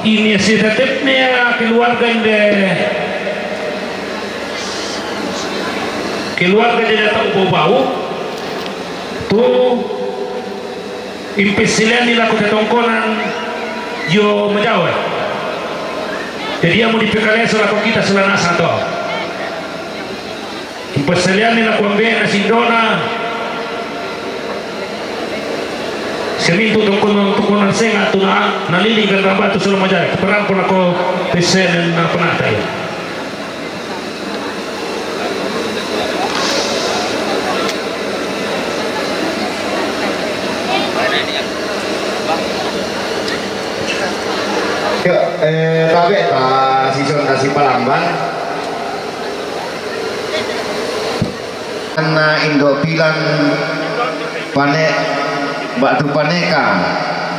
Ini si tetepnya keluarga inde. Keluarga inde datang bau-bau. Tu impesilianni lako tetongkonan jo majawe. Jadi, ia mudipekaleso lako kita sula nasang to. Impesilianni lako ambe'na sindona. Semintu tongkonan, tongkonan senga tu na, naliling kan rambatu sula majawe. Perampo lako pesenen na penatai. Yo, eh, tabe ta sison ta sipalamban. Anna indo pilan pane batu paneka.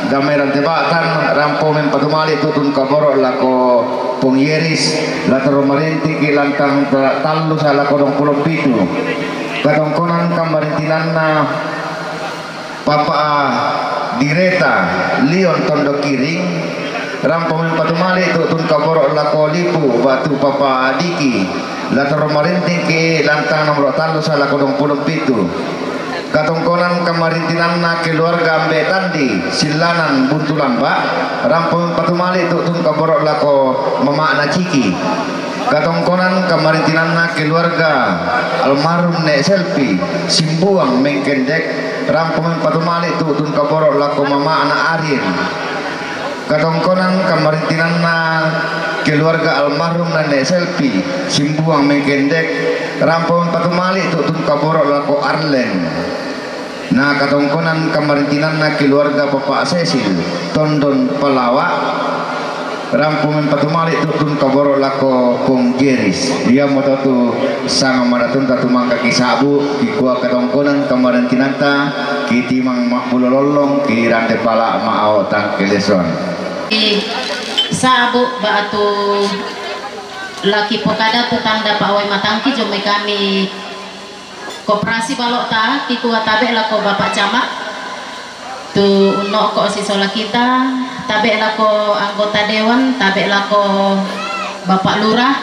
Gamai rante batan, rampo mempatumali tutun kaboro lako Pong Yeris, latoro marintiki lantang ta-, tallu sa lako dong pulo pitu. Katongkonan kamarintinanna Papa Direta Lion Tondo Kiring, rampo mempatumali tutun kaboro lako Lipu batu Papa Diki, latoro marintiki lantang nomoro tallu sa lako dong pulo pitu. Katongkonan kamarintinanna keluarga Ambe Tandi, Sillanan Buntu Lamba, rampo mempatumali tutun kaboro lako mama'na Ciki. Katongkonan kamarintinanna keluarga almarhum Nek Selpi, Simbuang Mengkendek, rampo mempatumali tutun kaboro lako mama'na Arin. Katongkonan kamarintinanna keluarga almarhum Nenek Selpi, Simbuang Mengkendek, rampo mempatumali tutun kaboro lako Arlen. Na katongkonan kamarintinanna keluarga Bapak Sesil, Tondon Palawa, Rampo mempatu malik tu'dun kaboro' lako Pung Jeris. Iamoto tu sanga maratunta tumangka ki sa'bu, ki kua katongkonan kamarintinanta, ki timang ma'bulo lollong, ki rante pala' ma'ao tangkelesoan. Sa'bu ba'tu laki pokada tu tanda pa'uwai matangki jomai kami Koperasi balo'ta, kikua tabe' lako Bapak Camat tu unno'ko sisola kita, tabe' lako anggota dewan, tabe' lako Bapak Lurah,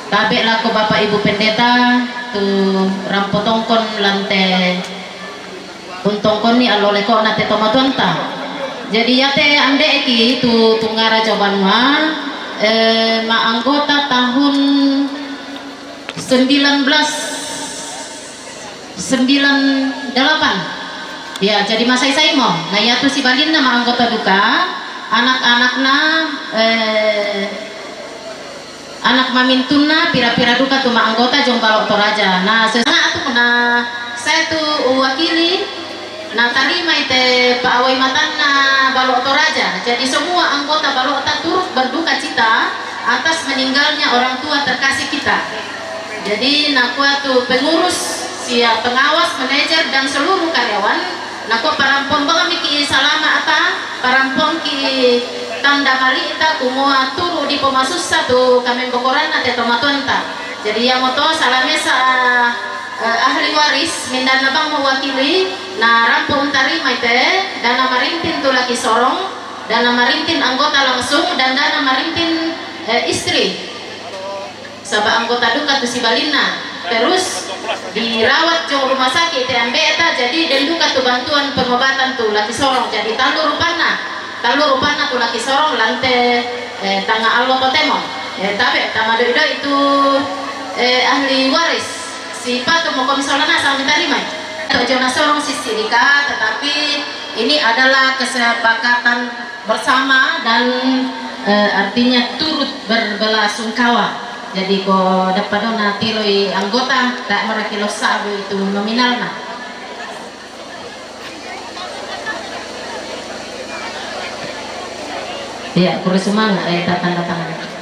tabe' lako Bapak Ibu Pendeta tu rampo tongkon lante untongkonni allo leko'na te tomatuanta. Jadi, yate ambe'ki tu tungara jabanua, eh, ma anggota tahun sembilan belas sembilan delapan. Ya, jadi masai-saimo. Na iatu sibalinna ma anggota duka, anak-anakna, eh, anak mamintunna, pira-pira duka tu ma anggota jong Balo' Toraja. Na sesana tu na saya tu uwakili, na tarimai te pa'uwai matanna Balo' Toraja. Jadi semua anggota Balo'ta turut berduka cita atas meninggalnya orang tua terkasih kita. Jadi, nakua tu pengurus, sia pengawas, manajer, dan seluruh karyawan, nakua parampong bangamiki salama'ta, parampongki tanda mali'ta, kumua turu dipomasussa tu kamembokoranna te tomatuanta. Jadi, iamoto salamessa, eh, ahli waris, mindanna bang mewakili, na rampo untarimai te, dana marintin tu laki sorong, dana marintin anggota langsung, dan dana marintin, eh, istri. Saba' anggota duka tu sibalinna. Terus dirawat jong rumah sakit te ambe'ta, jadi den duka tu bantuan pengobatan tu laki sorong. Jadi tallu rupanna, tallu rupanna tu laki sorong lante, eh, tanga allo totemo. Eh, tabe' tama doi-doi tu, eh, ahli waris. Sipatu mokon sola nasang mitarimai. Tojona sorong sissidika, tetapi ini adalah kesepakatan bersama dan, eh, artinya turut berbelasungkawa. Jadi ko dappa dona tiloi anggota, ta' mara kilo sa'bu itu nominalna. Iya, kure sumanga', eh, tatanda tangan.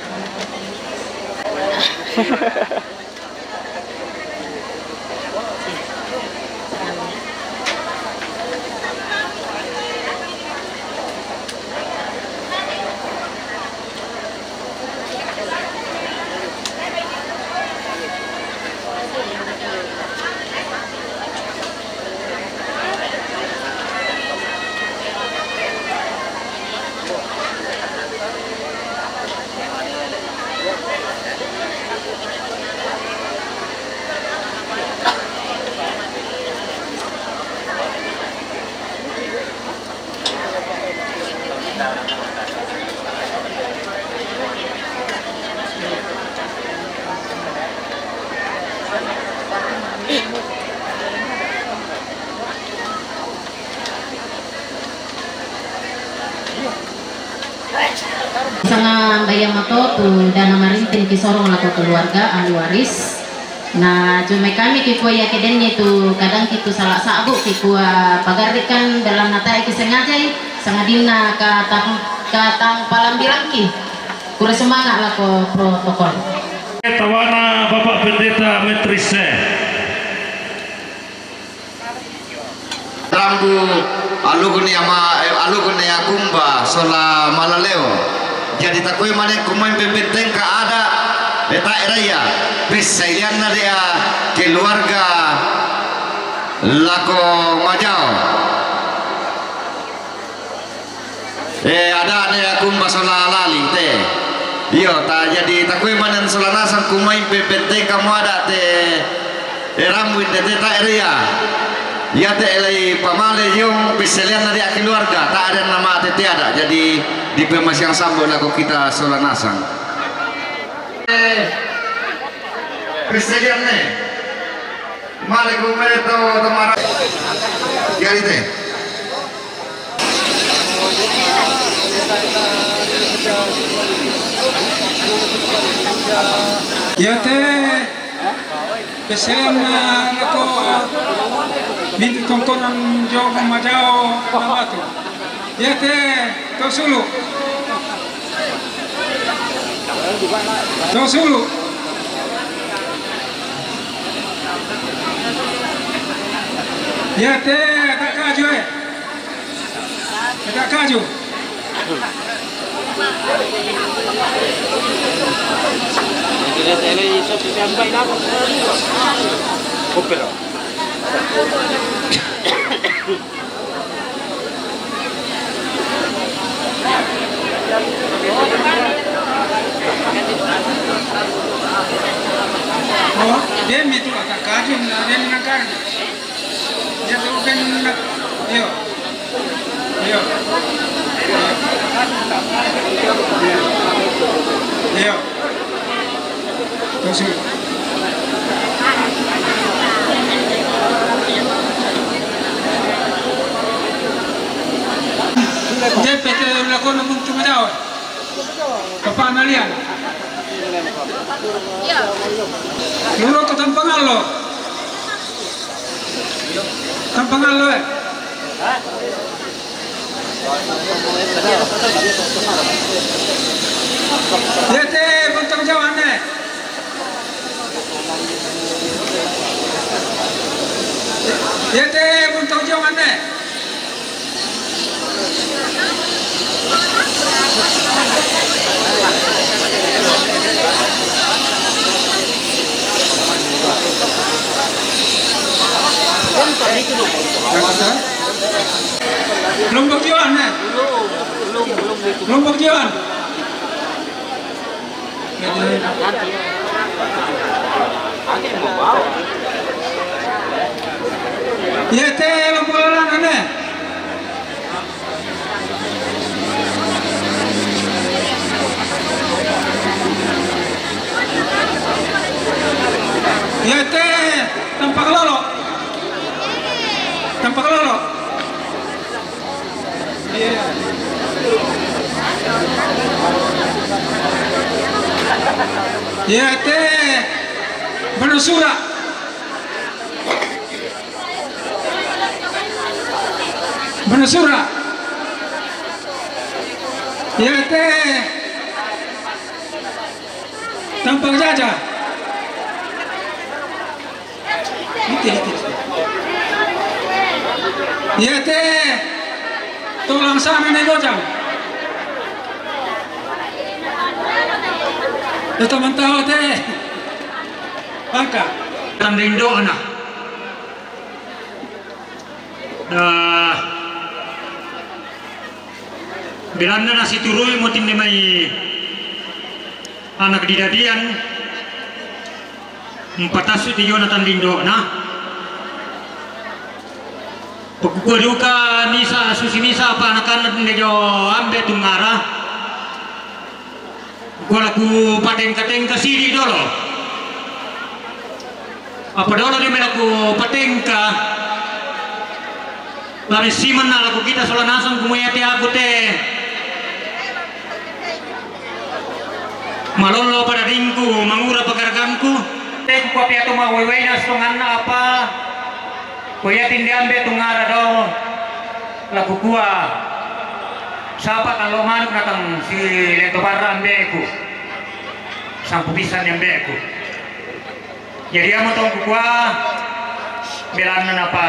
Sanga mbaya mato tu dana marintin kisorong lako keluarga ahli waris. Na, jumai kami kikua iya kedenni tu kadang kitu sala sa'bu kikua pagarrikan dalam natai kisengajai, sangadinna katang, katang palambilangki. Kure sumanga' lako protokol. Tawana Bapak Pendeta Metrise. Rambu alukuni ama, eh, alukuni akumba sola malaleo. Jadi takoi mane kumai pepetengka ada, eh, ta' eraya. Pessailianna dea keluarga lako majao. Eh, ada ne akumba sola lali te. Iyo, ta jadi takoi manen sola nasang kumai pepetengka mo ada te. Erammu inde te ta' eria. Iya te elai pamale yong pesselianna dia keluarga, ta' ada nama te te ada. Jadi di pemasiang sambo lako kita sola nasang. Eh, pesselianne. Male ku mele to tamara. Jadi te. Iya te. Pesselianna lako mintu tongkonan jong majao na batu. Iya te, to sulu. Tong sulu. Iate, ata kaju, eh. Ata kaju. Pero. Oh, dia mi tu ata kaju na, dia mi na kaju. Dia tu kan na, yo. Yo. Yo. Yo. Entonces, Jeppe te la kona mun tu medawa. Papa Nalian. Loro ko Tampangallo. Tampangallo, eh. Iate, buntang jawan, eh. Iate, buntang jawan, eh. Lombok Johan, eh? Lombok Johan. Iate, Lombok Johan, eh? Iate, Tampak Lolo. Tampak Lolo. Iate, Benua Sura. Benua Sura. Iate, Tampak Jaja. Ite, ite. Iate, tulang sana ne gojang. Teman tahu te. Bangka. Tanding doana. Dah. Belanna nasiturui mo tinde mai anak didadian, mpatassu ti jona tanding do'na. Pakukua duka misa, susi misa apa anakanna tinde jo ambe tungara. Kua laku patengka-tengka sidi dolo. Apa dolo di melaku patengka. Lari siman na laku kita sola nasang kumua iate aku te. Malollo pada dingku, mangura pagaragangku. Te kukua piatu ma wai-waina stonganna apa. Ko iya tinde ambe tungara do, laku kua, sapa kallo manuk natang si leto barra ambeku, sampu pisang ambeku. Jadi amo tongku kua, belanna napa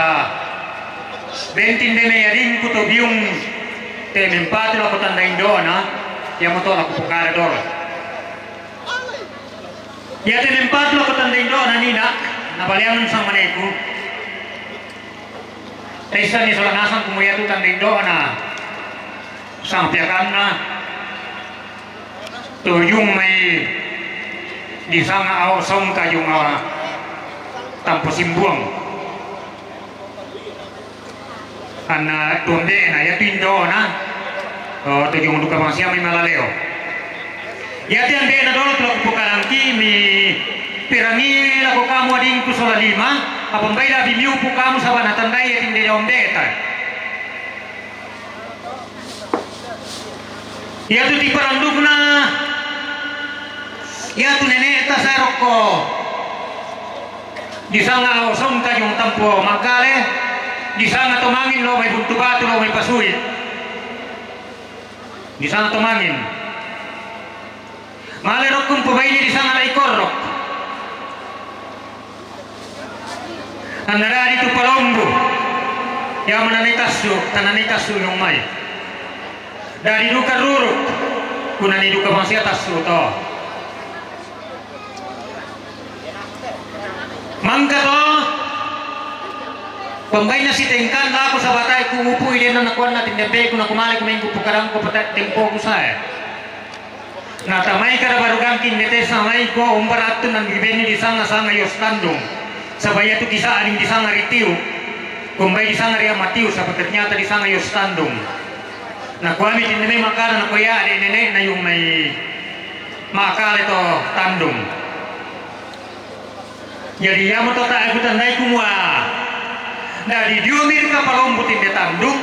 bentin deme yadingku to biung te mempatu lako tanda indona, yamo to lako pukara dolo. Iate mempatu lako tanda indo'na nina, napaleangen sang maneku. Taissani sola nasang kumua iatu tanda indo'na, sang piakanna, tojung mai disanga ao songka junga tampo simbuang. Anna tu ambe'na, iatu indo'na, oh, tojung duka masiami malaleo. Iatu ambe'na dolo tu laku pokarangki mi perangi lako kamu adingku sola lima, apa mbai labi miupu kamu saba natandai iatu inde ambe'ta. Iatu tiparandukna, iatu nene'ta sae rokko. Disanga osong kajung tampo makkale, disanga to mangin lo mai buntu batu lo mai pasui. Disanga to mangin. Male rokku mpobaine disanga Laikorrok. Anna dadi tu Palombu. Iya mananai tassu, tananai tassu nyong mai. Dadi duka ruruk, kunani duka manusia tassu to. Mangka to, pembaina sitengkan lako sabatae ku upu idena nakuanna tindembeku nakumale kumengku pukarangku pata tempoku sae. Natamai kada baru gangkin netesa mai ko umbara attu nang dibenni disanga-sanga Yos Tandung. Saba iya tu kisah ading disanga ri Tiu. Kumbai disanga ri Ama Tiu, saba ternyata disanga Yos Tandung. Nakuami tindembe makana nakuya de nenek na yung mai makale to Tandung. Jadi, iamo to tae kutandai kumua. Dadi dio mi rika Palombu tinde Tandung,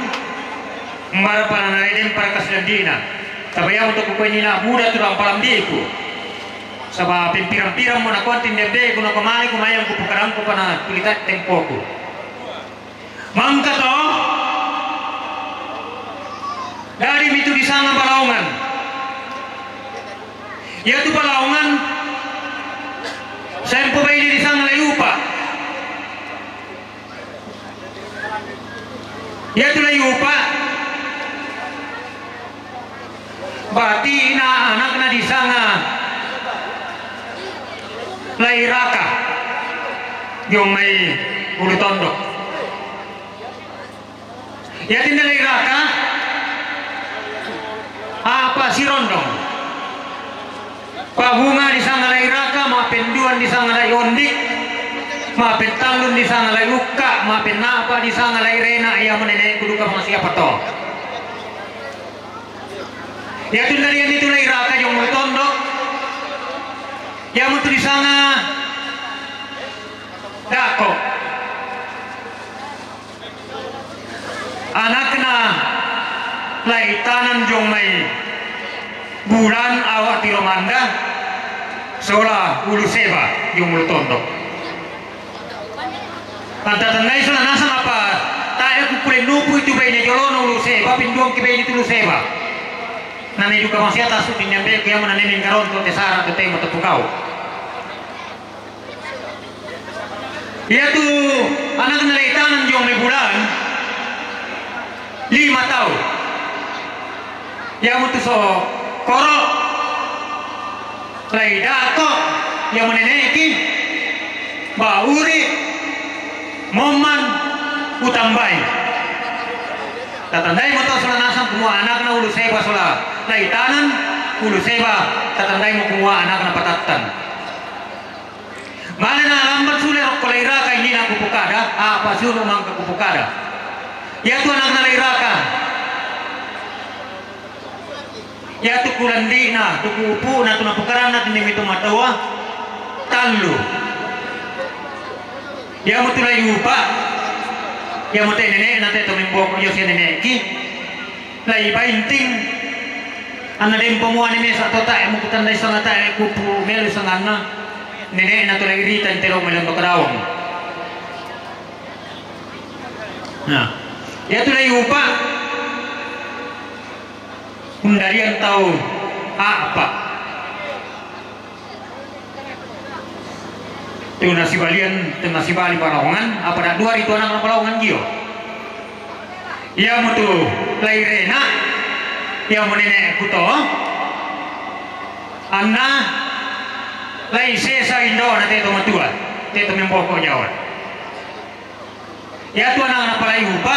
mara panana eden para kasilandina. Saba iamo to kukueni na buda tu rampalambiku. Saba pimpirang-pirang mo nakuan tindembeku nakumale kumayang kupukarangku pana kulita tempoku. Mangka to, dadi mitu disanga Balaongan. Iya tu Balaongan, sae mpobaine disanga Laiupa. Iya tu Laiupa, batina anakna disanga Lairaka, jong mai Ulu Tondok. Iya tinde Lairaka, apa sirondong. Pabunga disanga Lairaka, mapenduan disanga Laiondik, mapentallun disanga Laiukka, mapennapa disanga Lairena, iya mo nenekku duka masiapa to. Iya tunda dian itu Lairaka jong Ulu Tondok. Iya mo tu disanga Dako. Anakna Laitanan jong mai Bulan, Awa Tiromanda, sola Ulu Seba jong Ulu Tondok. Antatandai sola nasang apa tae kukule nupu itu baine jolona Ulu Seba, pinduang ki baine tu Ulu Seba. Nani duka manusia tassu pinjambe kiamu nani mingkaronto te sara tu temo tepukau. Iya tu anakna Laitanan jong mai Bulan, lima tau. Iya mo tu so Koro, Laidako, iya mo neneki, Bauri, Moman, Utambai. Tatandai mo to sola nasang kumua anakna Ulu Seba sola Laitanan, Ulu Seba, tatandai mo kumua anakna Patattan. Male na lambat sule rokko Lairaka ini na kupukada, apa sunu mangka kupukada. Iya tu anakna Lairaka. Iya tu kulandina, tu kuupuna, tu napukaranna, tu nimi tu matoa, tallu. Iya mo tu Laiupa, iya mo te nenekna te to memboko iyo sia neneki. Laibainting. Anna dempo muane mesa to tae mo kutandai sanga tae kupu melu sanganna. Nenekna tu Lairita intelo melon to kadaong. Nah, iya tu Laiupa. Undarian tau apa? Tu nasibalian, tu nasibali Balaongan, apa dak dua ritu anakna Balaongan gio. Iya mo tu Lairena, iya mo nenekku to. Anna Laisesa indona te to matua, te to memboko jawa. Iya tu anakna Palaiupa.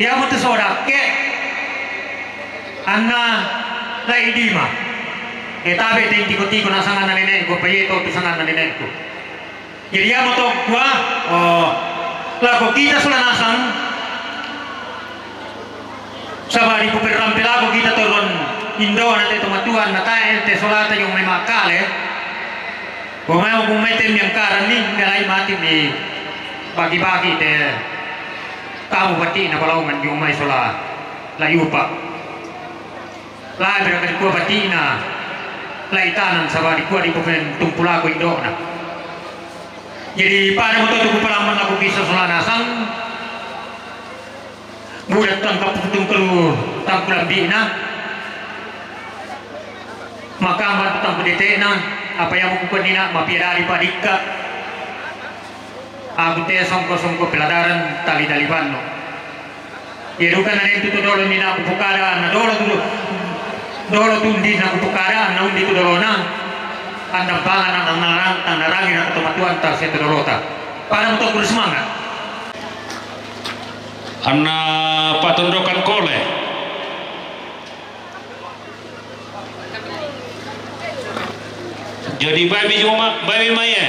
Iya mo tu sodakke. Anna Laidima. E tabe te tiko-tiko na sanganna nenekku, apa iya to tu sanganna nenekku. Jadi iya mo to kua, oh, lako kita sola nasang. Saba dipuperrampe lako kita to ruan indona te to matuan na tae te solata jong mai makale. Ko mai ko mai te miangkaran ni, ngalai mati mi bagi-bagi te. Kamu batina Balaongan jong mai sola Laiupa. Labe raka dikua batina Laitanan saba dikua dipupen tumpu lako indona. Jadi pada mo to tu kupalamban lako kisah sola nasang. Budak tangkap putung kelu tangkulan bina. Makamban tu tampa dete'na, apa iya mukukuanni na' mapia dadi padikka. Aku te songko-songko peladaran tali-tali banno. Iya duka na den tu dolo ni na kupukada anna dolo tu, dolo tu undi na kupukada anna undi tu dolona. Andang pangan anna narang, tannarangi na tomatuanta setu dolota. Pada muto kudu semangat. Anna patondokan kole. Jadi babi juma, babi maya.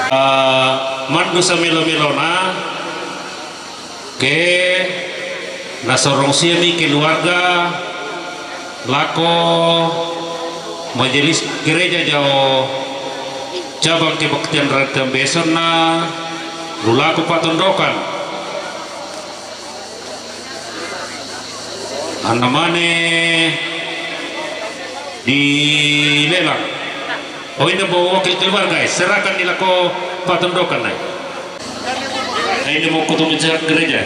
Ah, mandu samelo-melona, ke nasorong siami keluarga lako majelis gereja jao cabang kebaktian Ranting Besonna, lu lako patondokan. Anna mane dilelang. Oh, ini bawa wakil keluarga, eh. Serahkan di lako patondokan, eh. Ini mau kutu bicara gereja.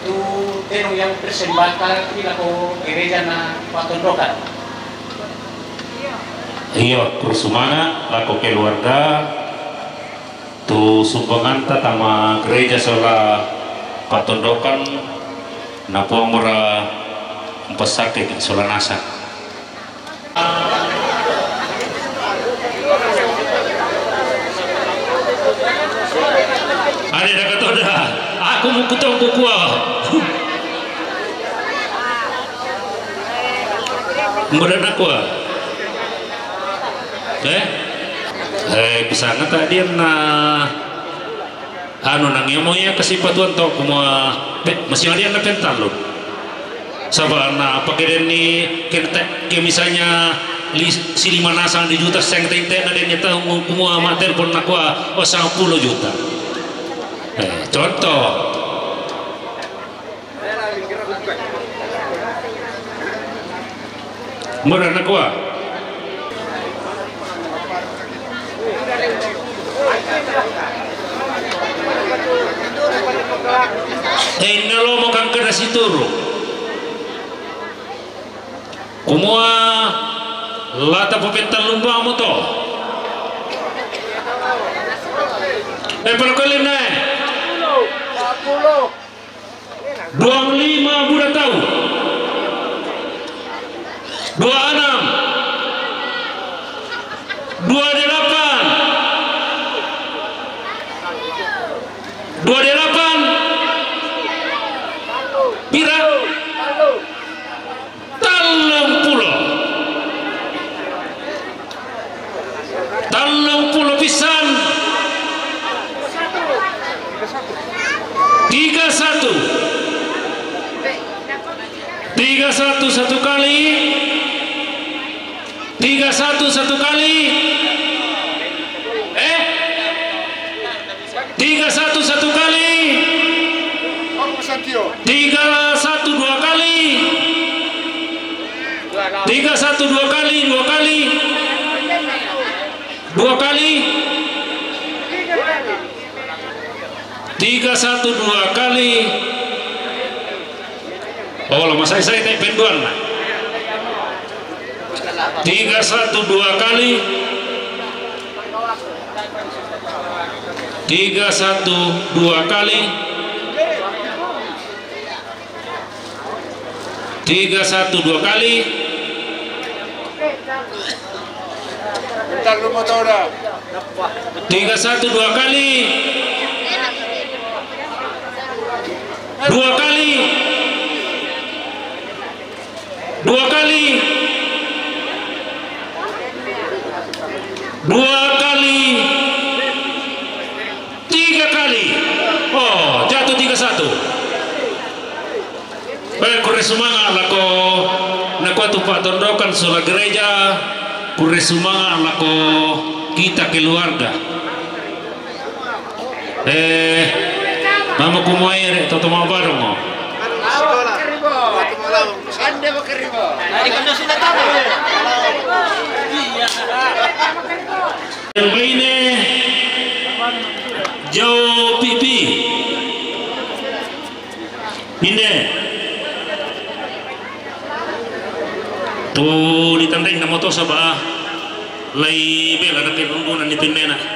Tu tenong yang persembahkan ila ko gereja na patondokan. Iyo, terus mana lako keluarga tu sumbanganta tama gereja sola patondokan na Puang mura mpasake sola nasa. Ade nakatoda, aku mukutongku kua. Mboda nakua. Eh? Eh, bisa ngata dia na. Anu, nang iya mo iya kasipatuan to kumua, pe, masi adian na pentallu. Saba na pake denni ke, ke misalnya li, si lima nasang di juta seng tente na denni tau kumua ma telepon nakua, oh, sangpulo juta. Eh, contoh. Mura nakua. Tena lomo kangkada situru. Kumua lata papentallung bang moto. Eh, palakuelin nae. Dua lima buda tau. Dua enam. Dua delapan. Dua delapan. Pira? Tallung pulo. Tallung pulo pisan. Tiga satu. Tiga satu satu kali. Tiga satu satu kali. Eh? Tiga satu satu kali. Tiga satu dua kali. Tiga satu dua kali, dua kali. Dua kali. Tiga satu dua kali. Oh, lo masai sai te penduan. Tiga satu dua kali. Tiga satu dua kali. Tiga satu dua kali. Tiga satu dua kali. Dua kali. Dua kali. Dua kali. Tiga kali. Oh, jatuh tiga satu. Patondokan sola gereja, kurre sumanga' lako kita keluarga. Eh, mamo kumua ia re' toto ma'badongo. Yang baine jao pipi. Inde. Tu ditandai namo to saba' lai bela dake rundunan ni tinnena.